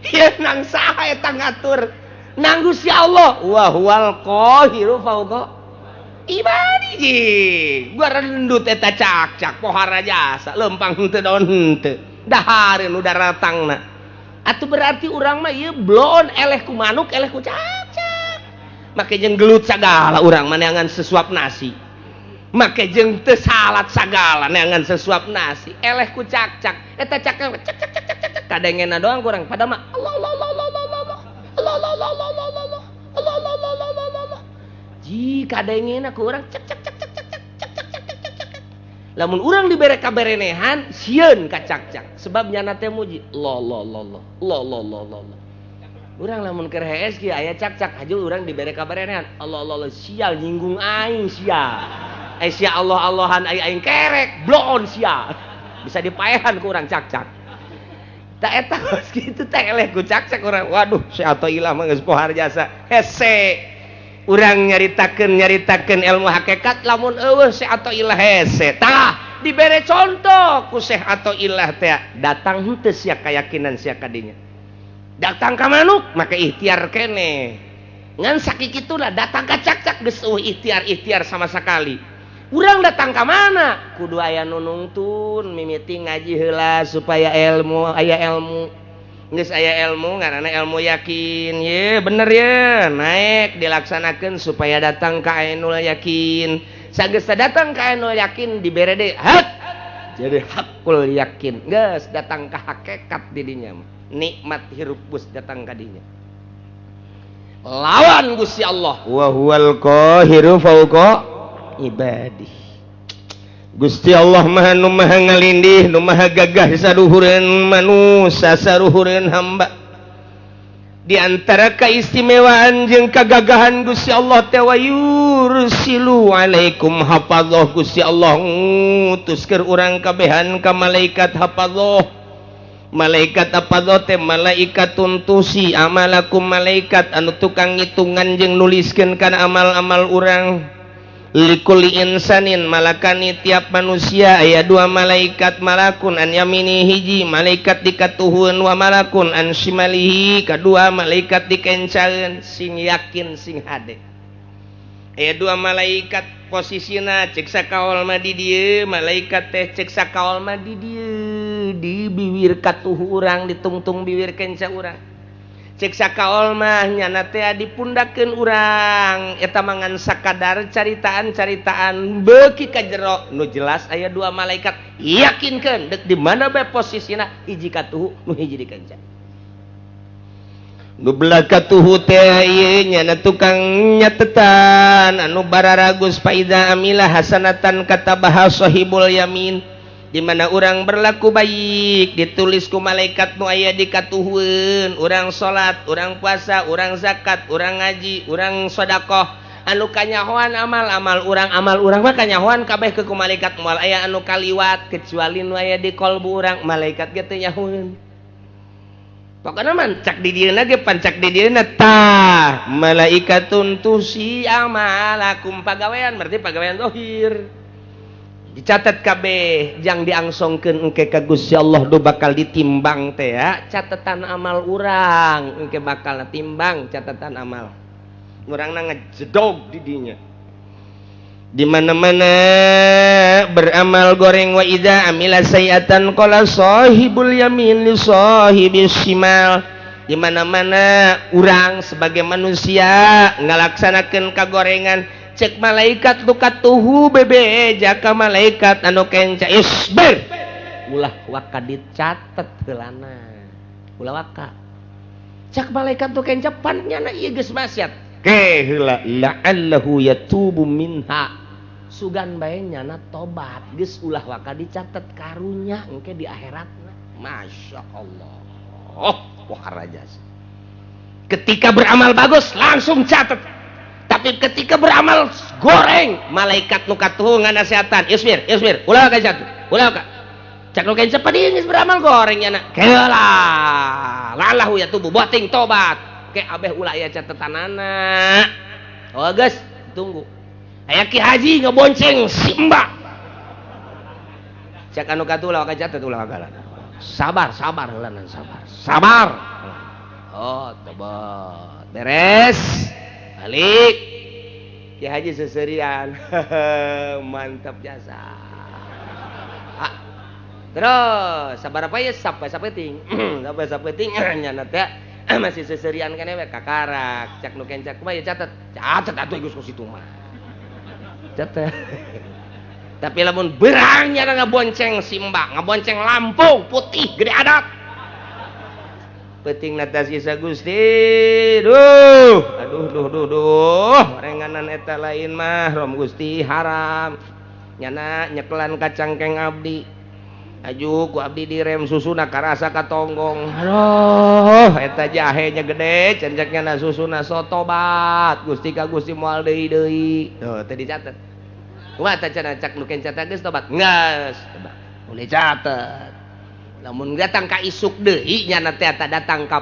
Ieu nang saha eta ngatur? Nang Gusti Allah. Wa huwal qahiru fawqa. Ibadi ji gua rendut eta cakcak pohara jasa lempang henteu daun henteu dahareun nu daratangna. Atuh berarti urang mah ieu bloon eleh ku manuk eleh ku cakcak. Make jeung gelut sagala urang mah neangan sesuap nasi. Make jeung teu salat sagala neangan sesuap nasi eleh ku cakcak eta cakcak cak cak cak cak cak kadengena doang kurang padahal mah Allah Allah Allah Allah Allah Allah Allah Allah Allah Allah Allah Allah Allah Allah Allah ji kadengena ku urang cak cak cak cak cak cak cak cak cak cak cak. Lamun urang dibere kaberenehan sieun ka cakcak sebab nyana teh muji Allah Allah Allah Allah Allah Allah Allah. Urang lamun keur hees kieu aya cakcak haju urang dibere kaberenehan Allah Allah Allah sial nyinggung aing sial. Sia Allah Allahan aing kerek bloon sia bisa dipaehan ku urang cakcak tak eta geus kitu teh eleh ku cakcak urang waduh si Athoillah mah geus pohar jasa hese urang nyaritakeun ilmu hakikat lamun eueuh si Athoillah hese tah dibere contoh ku Syekh Athoillah teh datang henteu sia kayakinan sia kadinya datang ka manuk maka ikhtiar keneh ngan sakikituna datang ka cakcak geus eueuh ikhtiar-ikhtiar sama sekali. Urang datang ka mana? Kudu aya nu nungtun mimiti ngaji heula supaya ilmu aya ilmu. Geus aya ilmu ngaranna ilmu yakin. Ye bener ye, naik dilaksanakeun supaya datang ka ainul yakin. Sageus datang ka ainul yakin dibere deui hak. Jadi hakul yakin. Geus datang ka hakikat di dinya mah. Nikmat hirup geus datang ka dinya. Lawan Gusti Allah. Wa huwal qahiru fawqa ibadih. Gusti Allah maha nu maha ngalindih nu maha gagah saruhureun manusia saruhureun hamba. Di antara keistimewaan jeung kagagahan Gusti Allah teh wa yursilu alaikum hafadzah. Gusti Allah ngutus keur urang kabehan ka malaikat hafadzah. Malaikat hafadzah teh malaikat tuntusi amalakum malaikat anu tukang ngitungan jeung nuliskeun kana amal-amal urang. Likuli insanin malakani tiap manusia aya dua malaikat malakun an yamini hiji malaikat dikatuhun wa malakun an shimalihi kadua malaikat dikencaeun sing yakin sing hade aya dua malaikat posisina cek sakaol mah di dieu malaikat teh cek sakaol mah di dieu di biwir katuhu urang ditungtung biwir kenca urang cek sakaol mah nyana teh dipundakeun urang eta mangan sakadar caritaan-caritaan beuki ka jero nu jelas aya dua malaikat yakinkeun deuk di mana bae posisina hiji katuhu nu hiji dikenca nu belah katuhu teh ieu nyana tukang nyatetan anu bararagus faida amila hasanatan katabaha sahibul yamin di mana urang berlaku baik ditulis ku malaikat nu aya di katuhueun urang salat urang puasa urang zakat urang ngaji urang sedekah anu kanyahoan amal-amal urang amal urang mah kanyahoan kabeh ke ku malaikat moal aya anu kaliwat kecuali nu aya di kolbu urang malaikat ge teu nyahoeun. Pokona mah cak di dieuna ge pan cak di dieuna tah malaikatun tusi amalakum pagawean berarti pagawean zahir dicatat kabeh jang diangsongkeun engke ka Gusti Allah do bakal ditimbang teh ya catatan amal urang engke bakal timbang catatan amal urangna ngejedog di dinya di mana-mana beramal goreng wa idza amila sayiatan qala sahibul yamin li sahibis shimal di mana-mana urang sebagai manusia ngalaksanakeun kagorengan cek malaikat lu katuhu bebe jaka malaikat anu kenca isbir ulah waka dicatet heulana ulah waka cek malaikat tu kenca pan nyana ieu geus maksiat ke heula la'allahu yatubu minha sugan bae nyana tobat geus ulah waka dicatet karunya engke di akhiratna. Masya Allah wah raja ketika beramal bagus langsung catet. Tapi ketika beramal goreng malaikat nu katuhu nganasehatan isbir isbir ulah ka jatuh ulah ka cak nu kenca geus beramal goreng nya keula lalahu ya tubuh boting tobat ke abeh ulah aya catetanana. Oh geus tunggu aya Ki Haji ngebonceng si Mbak cak anu katuhu ulah ka catet ulah ka sabar sabar heula sabar sabar oh tobat beres balik Ki Haji seserian. Mantap jasa. Terus sabaraha ye sampai sapeting. Sampai sapeting nyana teh masih seserian keneh we kakarak. Cak nu kenca kumaha ye catet. Catet atuh geus ku situ mah. Catet. Tapi lamun berang nyana ngabonceng simba, ngabonceng lampu putih gede adat. Penting natas Isa Gusti, duh, aduh, duh, duh, duh, renganan eta lain mah, rom Gusti haram, nyana nyekelan kacangkeng abdi, aju ku abdi direm susuna karasa katonggong, aduh, eta jahenya gede, cenceknya na susuna sotobat, Gusti ka Gusti moal deui deui, tuh teh dicatet, kumaha teh cenah cak nu kenca teh geus tobat, geus, boleh catet. Lamun datang ka isuk deui nyana teh datang ka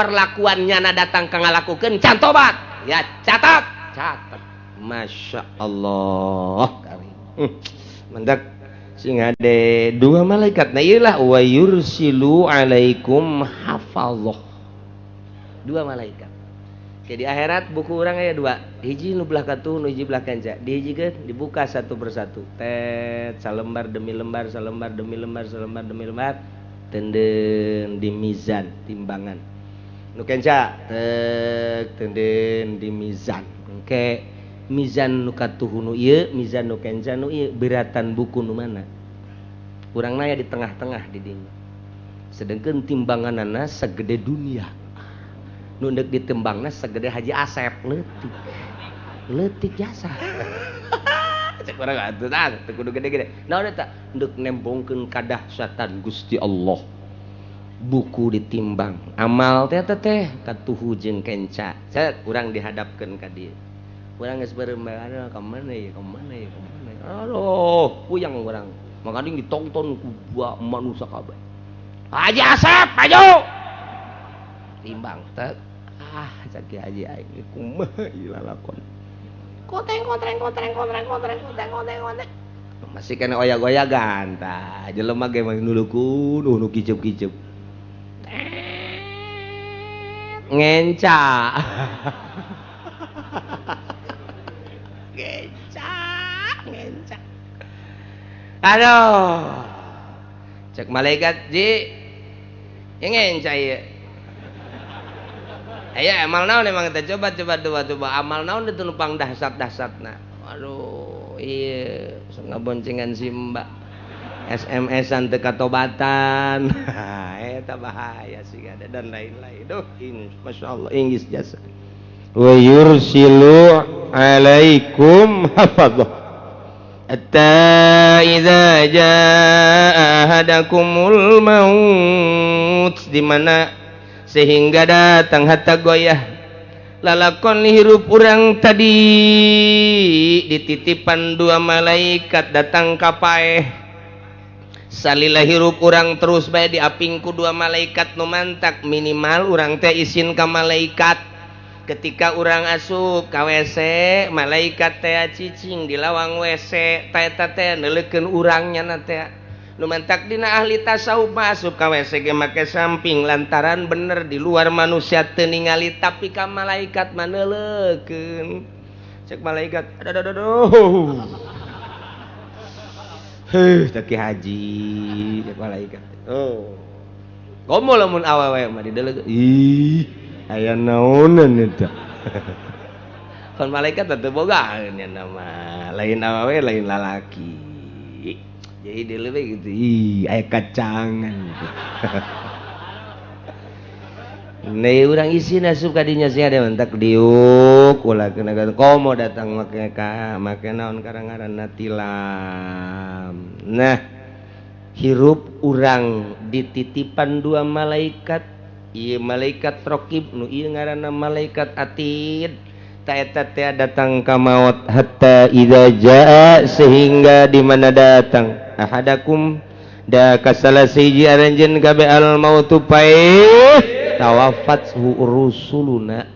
perlakuan nyana datang ka ngalakukeun can tobat ya catat catat. Masya Allah mendak sing ade dua malaikat nah ieu lah wa yursilu alaikum hafazah, dua malaikat. Jadi akhirat buku urang aya dua, hiji nu belah katuh nu hiji belah kanca, dihijikeun dibuka satu persatu tet salembar demi lembar salembar demi lembar salembar demi lembar tenden di mizan timbangan nu kenca tek tenden di mizan engke mizan nu katuh nu ieu mizan nu kenca nu ieu beratan buku nu mana urang naya di tengah-tengah di dinya sedengkeun timbanganana segede dunia nu deuk ditembangna segede Haji Asep leutik leutik jasa. Cek urang atuh tah teu kudu gede-gede naon eta deuk nembongkeun kadahsyatan Gusti Allah. Buku ditimbang amal teh teh katuhu jeung kenca cek urang dihadapkeun ka dieu urang geus beureum aduh ka mana ieu ka mana ieu ka mana aduh puyang urang makanya ditonton ku manusia kabeh Haji Asep maju timbang tek ah cek Haji aing kumaha ieu lalakon kotreng kotreng kotreng kotreng kotreng kotreng kotreng kotreng masih kena oyak-oyagan tah jelema ge mah nuluku nu kicup-kicup ngenca ngenca ngenca aduh cek malaikat ji ngenca ieu aya amal naon emang teh coba coba coba coba amal naon itu numpang dahsyat-dahsyatna aduh ieu ngaboncengan si mbak SMS-an teu katobatan eta bahaya sih ada dan lain-lain duh masyaallah inggis jasa wa yursilu alaikum hafadzah hatta idza jaa ahadakumul maut di mana sehingga datang hatta goyah lalakon hirup urang tadi dititipan dua malaikat datang ka paeh salila hirup urang terus bae diaping ku dua malaikat nu mantak minimal urang teh isin ka malaikat ketika urang asup ka WC malaikat teh cicing di lawang WC teh teh neuleukeun urang nyana teh nu mantak dina ahli tasawuf masuk ka WC ge make samping lantaran bener di luar manusia teu ningali tapi ka malaikat mah neuleukeun cek malaikat aduh aduh aduh heuh teh Ki Haji cek malaikat oh komo lamun awewe mah dideuleukeun ih aya naonan eta kon malaikat teh boga nya mah lain awewe lain lalaki jadi dia lebih gitu ih aya kacangan gitu. Nih urang isi nasup kadinya sih ada mentak diuk ulah kena komo datang make ka make naon karang-ngaranna tilam. Nah hirup urang dititipan dua malaikat ieu malaikat raqib nu ieu ngaranna malaikat atid ta eta teh datang ka maut hatta idza jaa sehingga di mana datang ahadakum da kasala siji aranjeun kabe al mautu paeh tawafat rusuluna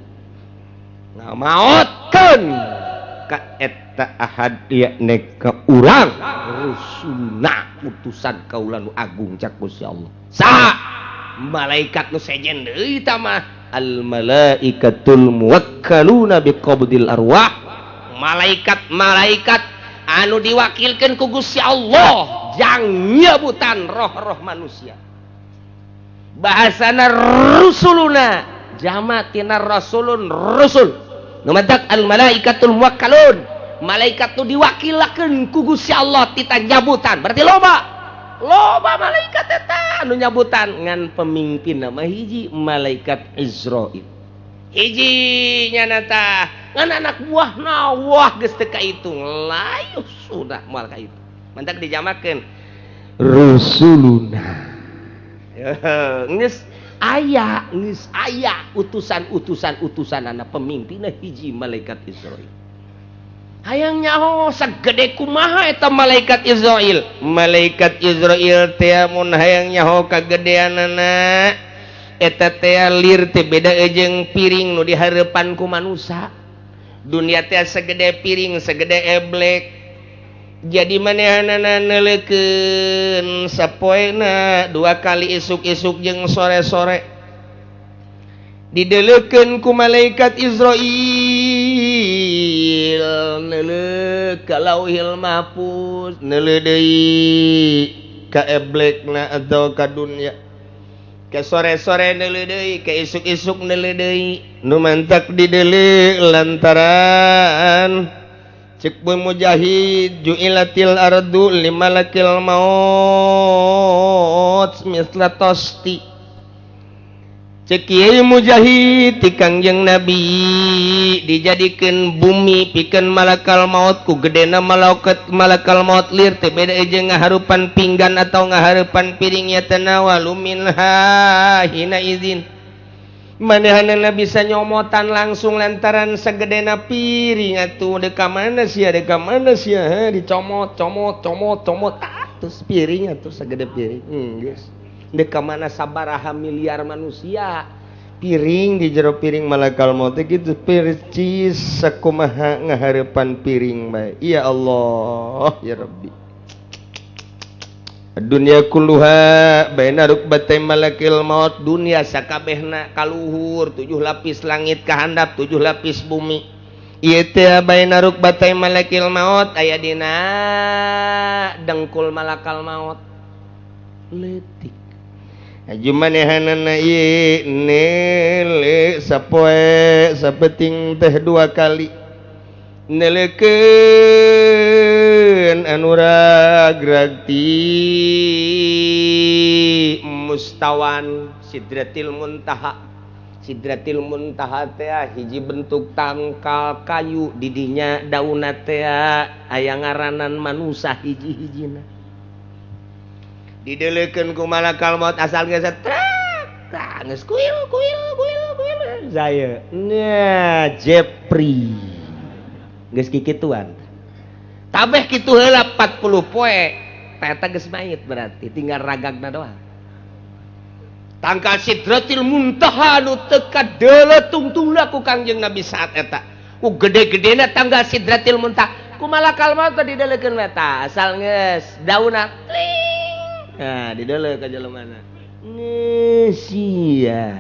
ngamaotkeun ka eta ahad yakni ka urang rusuluna utusan kaula nu agung cak Gusti Allah saha malaikat nu sejen deui tah mah al malaikatul muwakkaluna biqabdil arwah Malaikat-malaikat anu diwakilkeun ku Gusti Allah jang nyebutan roh-roh manusia. Bahasana rusuluna jama tina rasulun rusul. Nu matak al malaikatul muwakkalun. Malaikat nu diwakilakeun ku Gusti Allah tita nyabutan. Berarti loba. Loba malaikat eta anu nyabutan ngan pemimpin nama hiji malaikat Izrail. Hiji nyana tah ngan anak buahna wah geus teu kaitung layu sudah moal kaitung. Mantak dijamakeun rusuluna. Geus aya utusan-utusan utusanana pemimpinna hiji malaikat Izrail. Hayang nyaho sagede kumaha eta malaikat Izrail. Malaikat Izrail teh mun hayang nyaho kagedeanana eta teh lir teh beda jeung piring nu dihareupan ku manusa. Dunia teh segede piring, segede eblek. Jadi manehanana neuleukeun sapoena dua kali isuk-isuk jeung sore-sore. Dideleukeun ku malaikat Izrail neuleuh ka Lauhil Mahfuz, neuleuh deui ka eblekna atau ka dunya. Ke sore-sore neuleuh deui, ke isuk-isuk neuleuh deui. Nu mantak dideuleu lantaran cek Mujahid ju'ilatil ardu limalakil maut misla tosti. Cek Kiai Mujahid ti Kangjeng Nabi dijadikeun bumi pikeun malakal maut ku gedena malaikat malakal maut lir teh beda jeung ngaharupan pinggan atau ngaharupan piring ya tanawalu minha hina izin. Manehanana bisa nyomotan langsung lantaran segedena piring atuh deka mana sia dicomot comot comot comot terus piring atuh segede piring geus deka mana sabaraha miliar manusia piring di jero piring malakal maut gitu percis sakumaha ngahareupan piring bae. Ya Allah ya Rabbi. Dunia kulluha baina rukbatay malakil maut. Dunia sakabehna kaluhur 7 lapis langit kahandap 7 lapis bumi. Ieu teh baina rukbatay malakil maut aya dina dengkul malakal maut leutik. Aju manehanana ieu neule sapoe sapeting teh 2 kali neleukeun anu ragrag ti mustawan Sidratil Muntaha. Sidratil Muntaha teh hiji bentuk tangkal kayu didinya daunna teh aya ngaranan manusa hiji-hijina. Dideleukeun ku malakal maut asal geus trek tah geus kuil kuil kuil kuil saya nya Jepri geus kikituan. Tabeh kitu heula 40 poe eta geus mayit berarti tinggal ragagna doang. Tangkal Sidratil Muntaha nu teu kadeuleu tungtungna ku Kangjeng Nabi saat eta. Ku gede-gedena tanggal Sidratil Muntaha ku malakal maut dideleukeun eta asal geus daunna tling. Nah, dideuleu ka jelemana. Sia.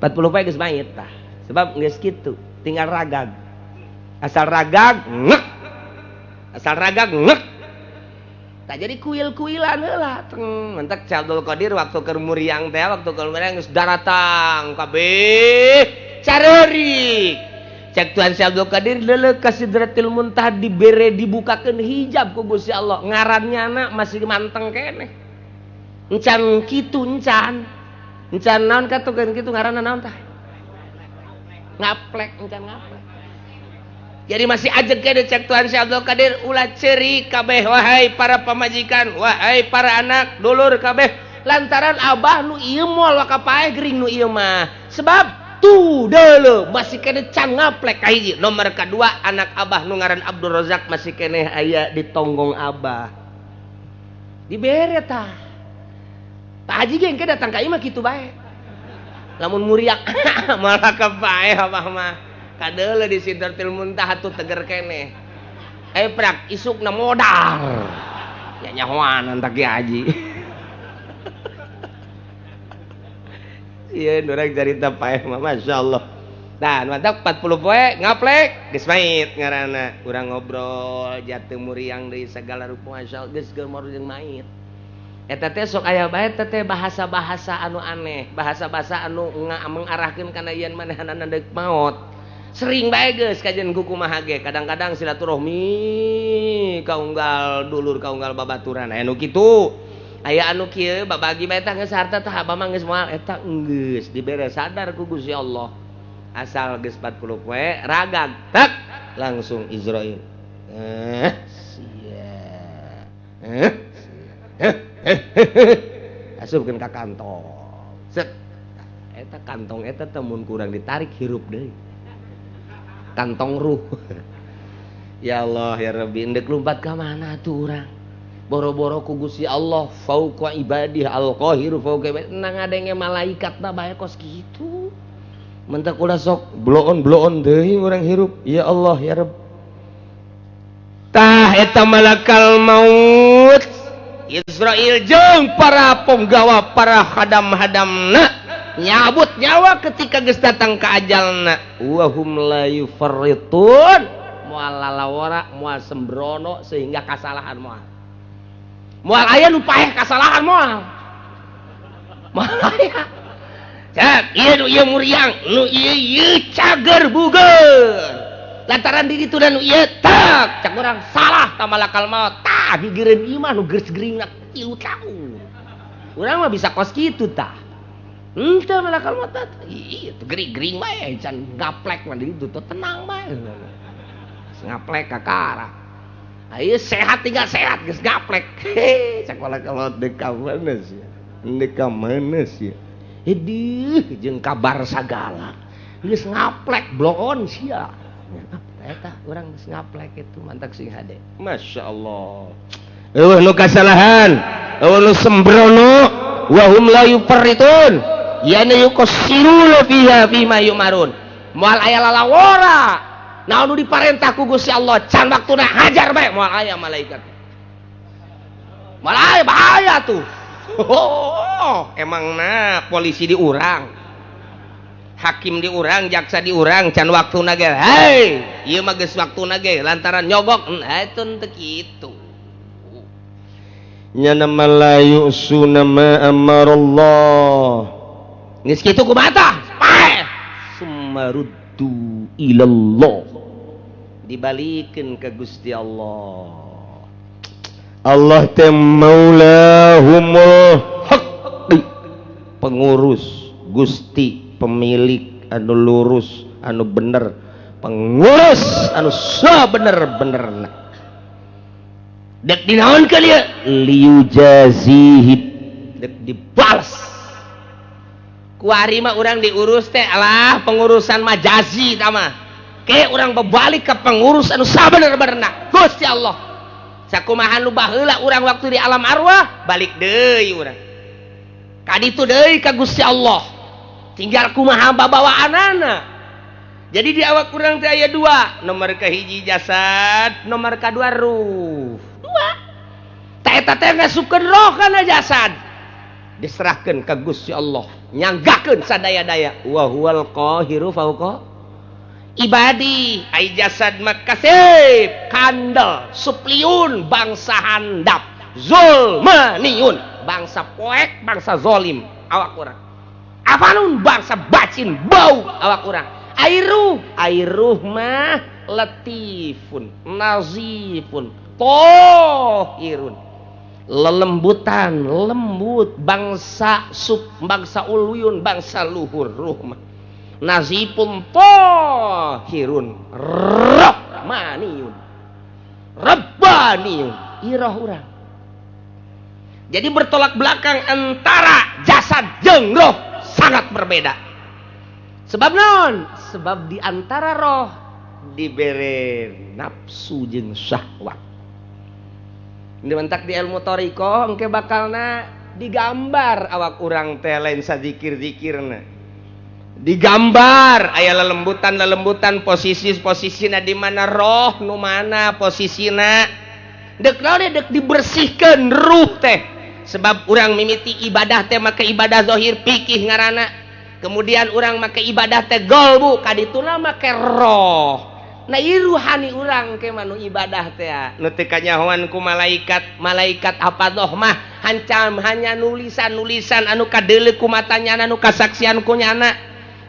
40 poe geus mayit tah. Sebab geus kitu, tinggal ragag. Asal ragag ngek. Asal ragag ngek. Tak jadi kuil-kuilan heula. Teng, mentak Abdul Qadir waktu keur muriang teh, waktu keur muriang geus daratang kabeh careurik. Cek Tuhan Syekh Abdul Qadir deuleu ka Sidratil Muntaha dibere dibukakeun hijab ku Gusti Allah. Ngarannya anak masih manteng keneh. Encan kitu encan. Encan naon katukeun kitu ngaranna naon tah? Ngaplek, encan ngaplek. Jadi masih ajeg keneh cek Tuhan Syekh Abdul Qadir ulah ceurik kabeh wahai para pamajikan, wahai para anak, dulur kabeh lantaran abah nu ieu moal wakapaeh gering nu ieu mah. Sebab tuh dulu masih kene can ngaplek kahiji. Nomor kedua anak abah nu ngaran Abdul Razak masih kene aya di tonggong abah. Dibere tah. Pak Haji ge engke datang ka imah kitu bae. Lamun muriak malah kapaeh abah mah. Kadeuleu di Sidratil Muntaha tuh teger keneh. Eh prak isukna modar. Ya nyahoan tah Ki Haji. Iya, orang cerita paeh mah, Masya Allah. Tah mantap 40 poe ngaplek geus mait ngaranna. Urang ngobrol jatuh muriang deui segala rupa masyaallah geus geumor jeung mait. Eta teh sok aya bae teh bahasa-bahasa anu aneh, bahasa-bahasa anu mengarahkeun kana yen manehanana deuk maot. Sering bae geus kajian ku kumaha ge, kadang-kadang silaturahmi kaunggal dulur kaunggal babaturan aya nu kitu. Aya anu kieu babagi bae tah geus harta tah abah mah geus moal eta geus dibere sadar ku Gusti Allah. Asal geus 40 poe ragag tek langsung Izrail. Sia. Asupkeun ka kantong. Set. Eta kantong eta teh mun kurang ditarik hirup deui. Kantong ruh. Ya Allah ya Rabbi, endek lumpat ka mana tuh urang? Boro-boro ku Gusti Allah fauqa ibadih al-qahiru fauqa ibadih. Nang ngadenge malaikat na bae kos kitu. Mentak ulah sok bloon-bloon deui urang hirup. Ya Allah ya Rabb. Tah eta malakal maut Israel jeung para penggawa para hadam-hadamna nyabut nyawa ketika geus datang ka ajalna wa hum la yufarritun moal lalawara moal sembrono sehingga kasalahan moal moal aya nu paeh kasalahan moal moal aya cek ieu nu ieu muriang nu ieu ieu cager buger lantaran diri tu dan nu ieu tak cak urang salah ta malakal maut tah gigireun ieu mah nu geus geuringna 3 tahun urang mah bisa kos kitu tah henteu malakal maut tah ieu tuh gering-gering bae can gaplek mah di ditu teh tenang bae ngaplek kakara ieu sehat tinggal sehat geus gaplek cak malakal maut deuk ka mana sia deuk ka mana sia edih jeung kabar sagala geus ngaplek bloon sia eta urang geus ngaplek itu mantak sing hade masyaallah eueuh nu kasalahan eueuh nu sembrono wa hum la yufarritun yana yuqassiruna fiha fima yumarun moal aya lalawora naon nu diparentah ku Gusti Allah can waktuna hajar bae moal aya malaikat moal aya bahaya tuh. Oh, emangna polisi diurang hakim diurang jaksa diurang can waktuna ge hei ieu mah geus waktuna ge lantaran nyogok eta teu kitu nya nama la yusuna ma amarallah geus kitu kumaha tah paeh summaruddu ilallah dibalikeun ka Gusti Allah. Allah teh maulahumul haqqi pengurus Gusti pemilik anu lurus anu bener pengurus anu sabener-benerna dek dinaonkeun ieu liujazihi dek dibalas kuari mah urang diurus teh alah pengurusan majazi tah mah ke urang berbalik ke pengurus anu sabener-benerna Gusti Allah sakumaha nu baheula urang waktu di alam arwah balik deui urang ka ditu deui ka Gusti Allah tinggal kumaha babawaanana. Jadi di awak urang teh aya dua, nomor kahiji jasad, nomor kadua ruh. Dua. Ta eta teh ngasupkeun roh kana jasad. Diserahkeun ka Gusti Allah, nyanggakeun sadaya-daya. Wa huwal qahiru fauqa ibadi. Ai jasad mah kasep, kandel, supliun, bangsa handap, zulmaniun, bangsa poek, bangsa zolim awak urang. Afanun bangsa bacin bau awak urang. Airuh, airuh mah latifun, nazifun, tohirun. Lelembutan, lembut, bangsa sub, bangsa uluyun, bangsa luhur ruh mah. Nazifun tohirun, rahmaniyun, rabbaniyun, iroh urang. Jadi bertolak belakang antara jasad jeung roh sangat berbeda. Sebab non? Sebab di antara roh dibere nafsu jeung syahwat. Dimentak di ilmu thariqah engke bakalna digambar awak urang teh lain sazikir-zikirna. Digambar aya lelembutan-lelembutan posisi-posisina di mana roh nu mana posisina. Dek naon dek dibersihkeun ruh teh. Sebab urang mimiti ibadah teh make ibadah zahir fikih ngaranna. Kemudian urang make ibadah teh golbu, kadituna make roh. Nah ieu ruhani urang ke manu ibadah teh nu teu kanyahoan ku malaikat. Malaikat hafadoh mah hancam hanya nulisan-nulisan anu kadeuleu ku matanya, anu kasaksian ku nyana.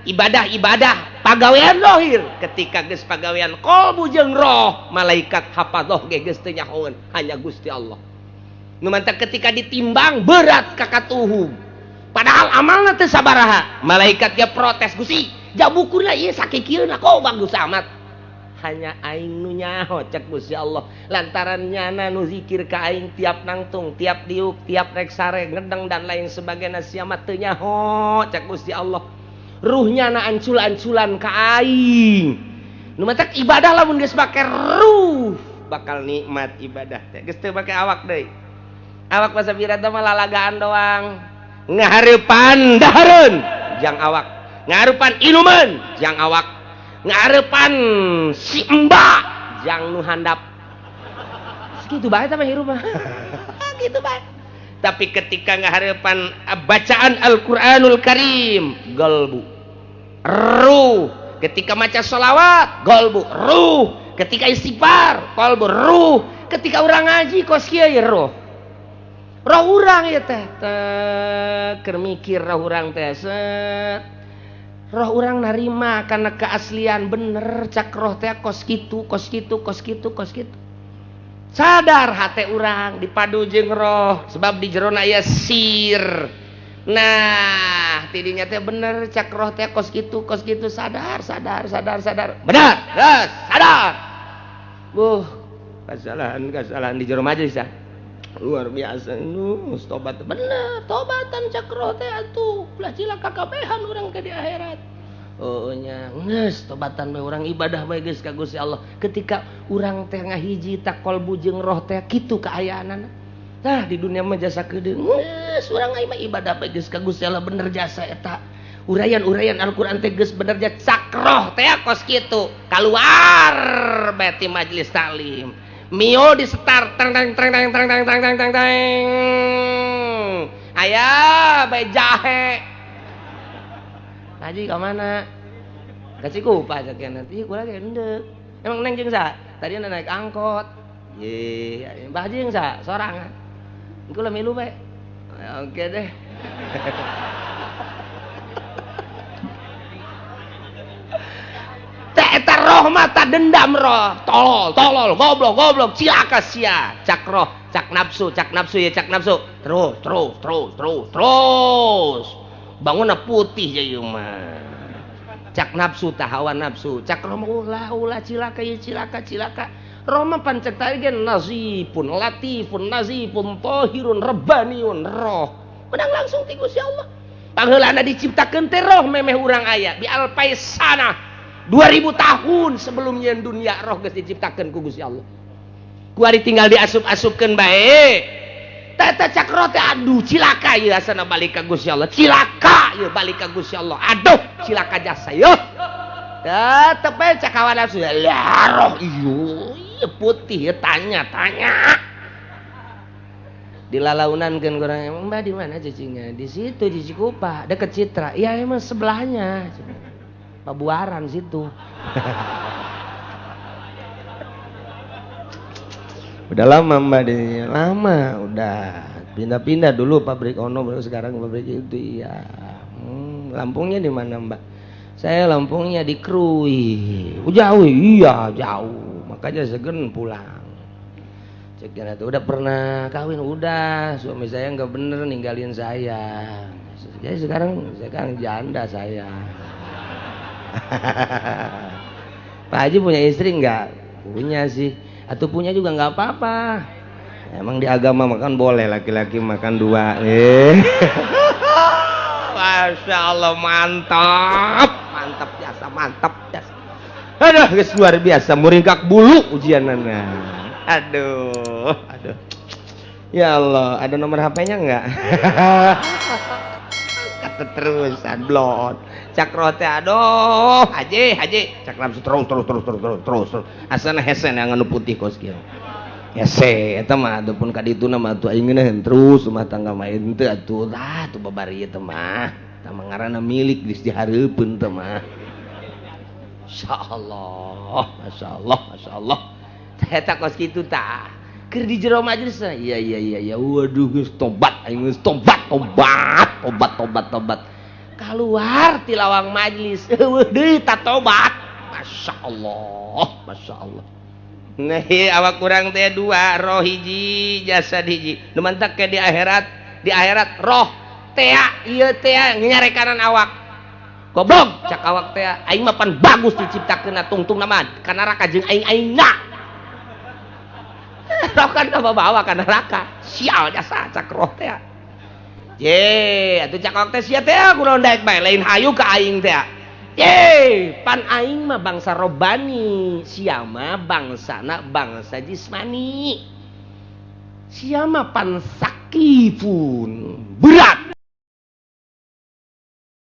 Ibadah-ibadah pagawean zahir, ketika geus pagawean qalbu jeung roh, malaikat hafadoh ge geus teu nyahoeun, hanya Gusti Allah. Nu mantak ketika ditimbang berat ka katuhu, padahal amalna teu sabaraha, malaikat ge protes, Gusti jabukurna ieu sakikieuna kok bagus amat. Hanya aing nu nyaho cek Gusti Allah, lantaran nyana nu zikir ka aing tiap nangtung, tiap diuk, tiap rek sare ngedeng dan lain sebagainya, sia mah teu nyaho cek Gusti Allah. Ruhnya na ancul-anculan ka aing. Nu matak ibadah lamun geus make ruh bakal nikmat ibadah teh. Geus teu make awak deui. Awak masa birata mah lalagaan doang. Ngahareupan dahareun jang awak, ngahareupan inuman jang awak, ngarepan si emba jang nu handap. Segitu bae tah mah hirup mah. Gitu bae. Tapi ketika ngaharepan bacaan Al-Qur'anul Karim, galbu ruh. Ketika maca sholawat, galbu ruh. Ketika istighfar, qalbu ruh. Ketika urang ngaji kos kieu ye ruh. Roh urang ieu teh teh keur mikir roh urang teh set. Roh urang narima karena keaslian bener cak roh teh kos kitu, kos kitu, kos kitu, kos kitu. Sadar hate urang dipadu jeung roh sebab di jerona aya sir. Nah, tidinya teh bener cak roh teh kos kitu, kos kitu, sadar, sadar, sadar, sadar. Benar, geus, sadar. Buh, kesalahan di jero majelis ah. Luar biasa nu tobat bener, tobatan cak roh teh atuh ulah cilaka kabehan urang ke di akhirat. Oh nya geus tobatan bae urang ibadah bae geus ka Gusti Allah. Ketika urang teh ngahiji tak qalbu jeung roh teh kitu kaayaanana. Tah di dunia mah jasa keudeung geus urang mah ibadah bae geus ka Gusti Allah bener jasa eta. Uraian-uraian Al-Qur'an teh geus bener jasa cak roh teh kos kitu. Kaluar bae ti majelis taklim. Mio di start tang tang tang tang tang tang tang tang tang tang. Aya bae jahe. Haji ka mana? Ka Cikupa sakian nanti kula ge endek. Emang neng jeung saha? Tadi naik angkot. Ye, Mbah Haji jeung saha? Sorangan. Kula milu bae. Oke deh. Eta roh mata dendam roh, tolol, tolol, goblok, goblok, cilaka sia, cak roh, cak nafsu ya cak nafsu, terus, terus, terus, terus, terus, bangunna putih ya ieu mah, cak nafsu tah hawa nafsu, cak roh mah ulah, ulah cilaka ya cilaka, cilaka, roh mah pancek tadi ge nazifun, latifun, nazifun, tahirun, rabbaniun, roh, menang langsung ti Gusti Allah, pangheulana diciptakeun teh roh memeh urang aya, bi alfaisana. 2000 tahun sebelumnya dunia roh geus diciptakeun ku Gusti Allah. Kuari tinggal diasup-asupkeun bae. Tata cak roh teh aduh cilaka ieu asana balik ka Gusti Allah. Cilaka ieu balik ka Gusti Allah. Aduh cilaka jasa ieu. Tetep bae cak hawa nafsu. Lah roh ieu putih ieu tanya-tanya. Dilalaunankeun kurang emang Mbah di mana cicingnya? Di situ di Cikupa, deket Citra. Iya emang sebelahnya. Pabuaran situ. Udah lama Mbak di lama udah pindah-pindah dulu pabrik ono baru sekarang pabrik itu iya. Lampungnya di mana Mbak? Saya Lampungnya di Krui. Oh, jauh iya jauh. Makanya segen pulang. Cek itu udah pernah kawin udah suami saya nggak bener ninggalin saya. Jadi sekarang janda saya. Pak Haji punya istri nggak? Punya sih. Atau punya juga nggak apa-apa. Emang di agama makan boleh laki-laki makan dua. Masya Allah mantap, mantap jasa, mantap jasa. Aduh, guys, luar biasa muringkak bulu ujianana. Aduh, aduh. Ya Allah, ada nomor HP-nya nggak? Keterusan blon. Cak roh teh aduh, haji, haji. Cak nafsu terus terus terus terus terus terus. Asana hese yang anu putih kos kieu. Hese eta mah ataupun ka dituna mah atuh aing ngeunaheun terus rumah tangga mah henteu atuh tah atuh babari ieu teh mah. Eta mah ngaranna milik geus dihareupeun teh mah. Masyaallah, masyaallah, masyaallah. Eta kos kitu tah. Keur di jero majelis, iya iya iya iya, waduh geus tobat aing, geus tobat, tobat, tobat, tobat, tobat. Keluar ti lawang majelis, eueuh deui ta tobat. Masyaallah, masyaallah. Nah, awak kurang teh dua, roh hiji, jasad hiji. Nu mantak ke di akhirat roh tea ieu tea nyarekanan awak. Goblok cak awak teh, aing mah pan bagus diciptakeun tungtung mah ka neraka jeung aing-aingna. Roh kan bawa ka neraka. Sial jasa cak roh teh. Ye, atuh cak awak teh sia teh kunaon daek bae lain hayu ka aing teh. Ye, pan aing mah bangsa robani, sia mah bangsana bangsa jismani. Sia mah pan sakifun, berat.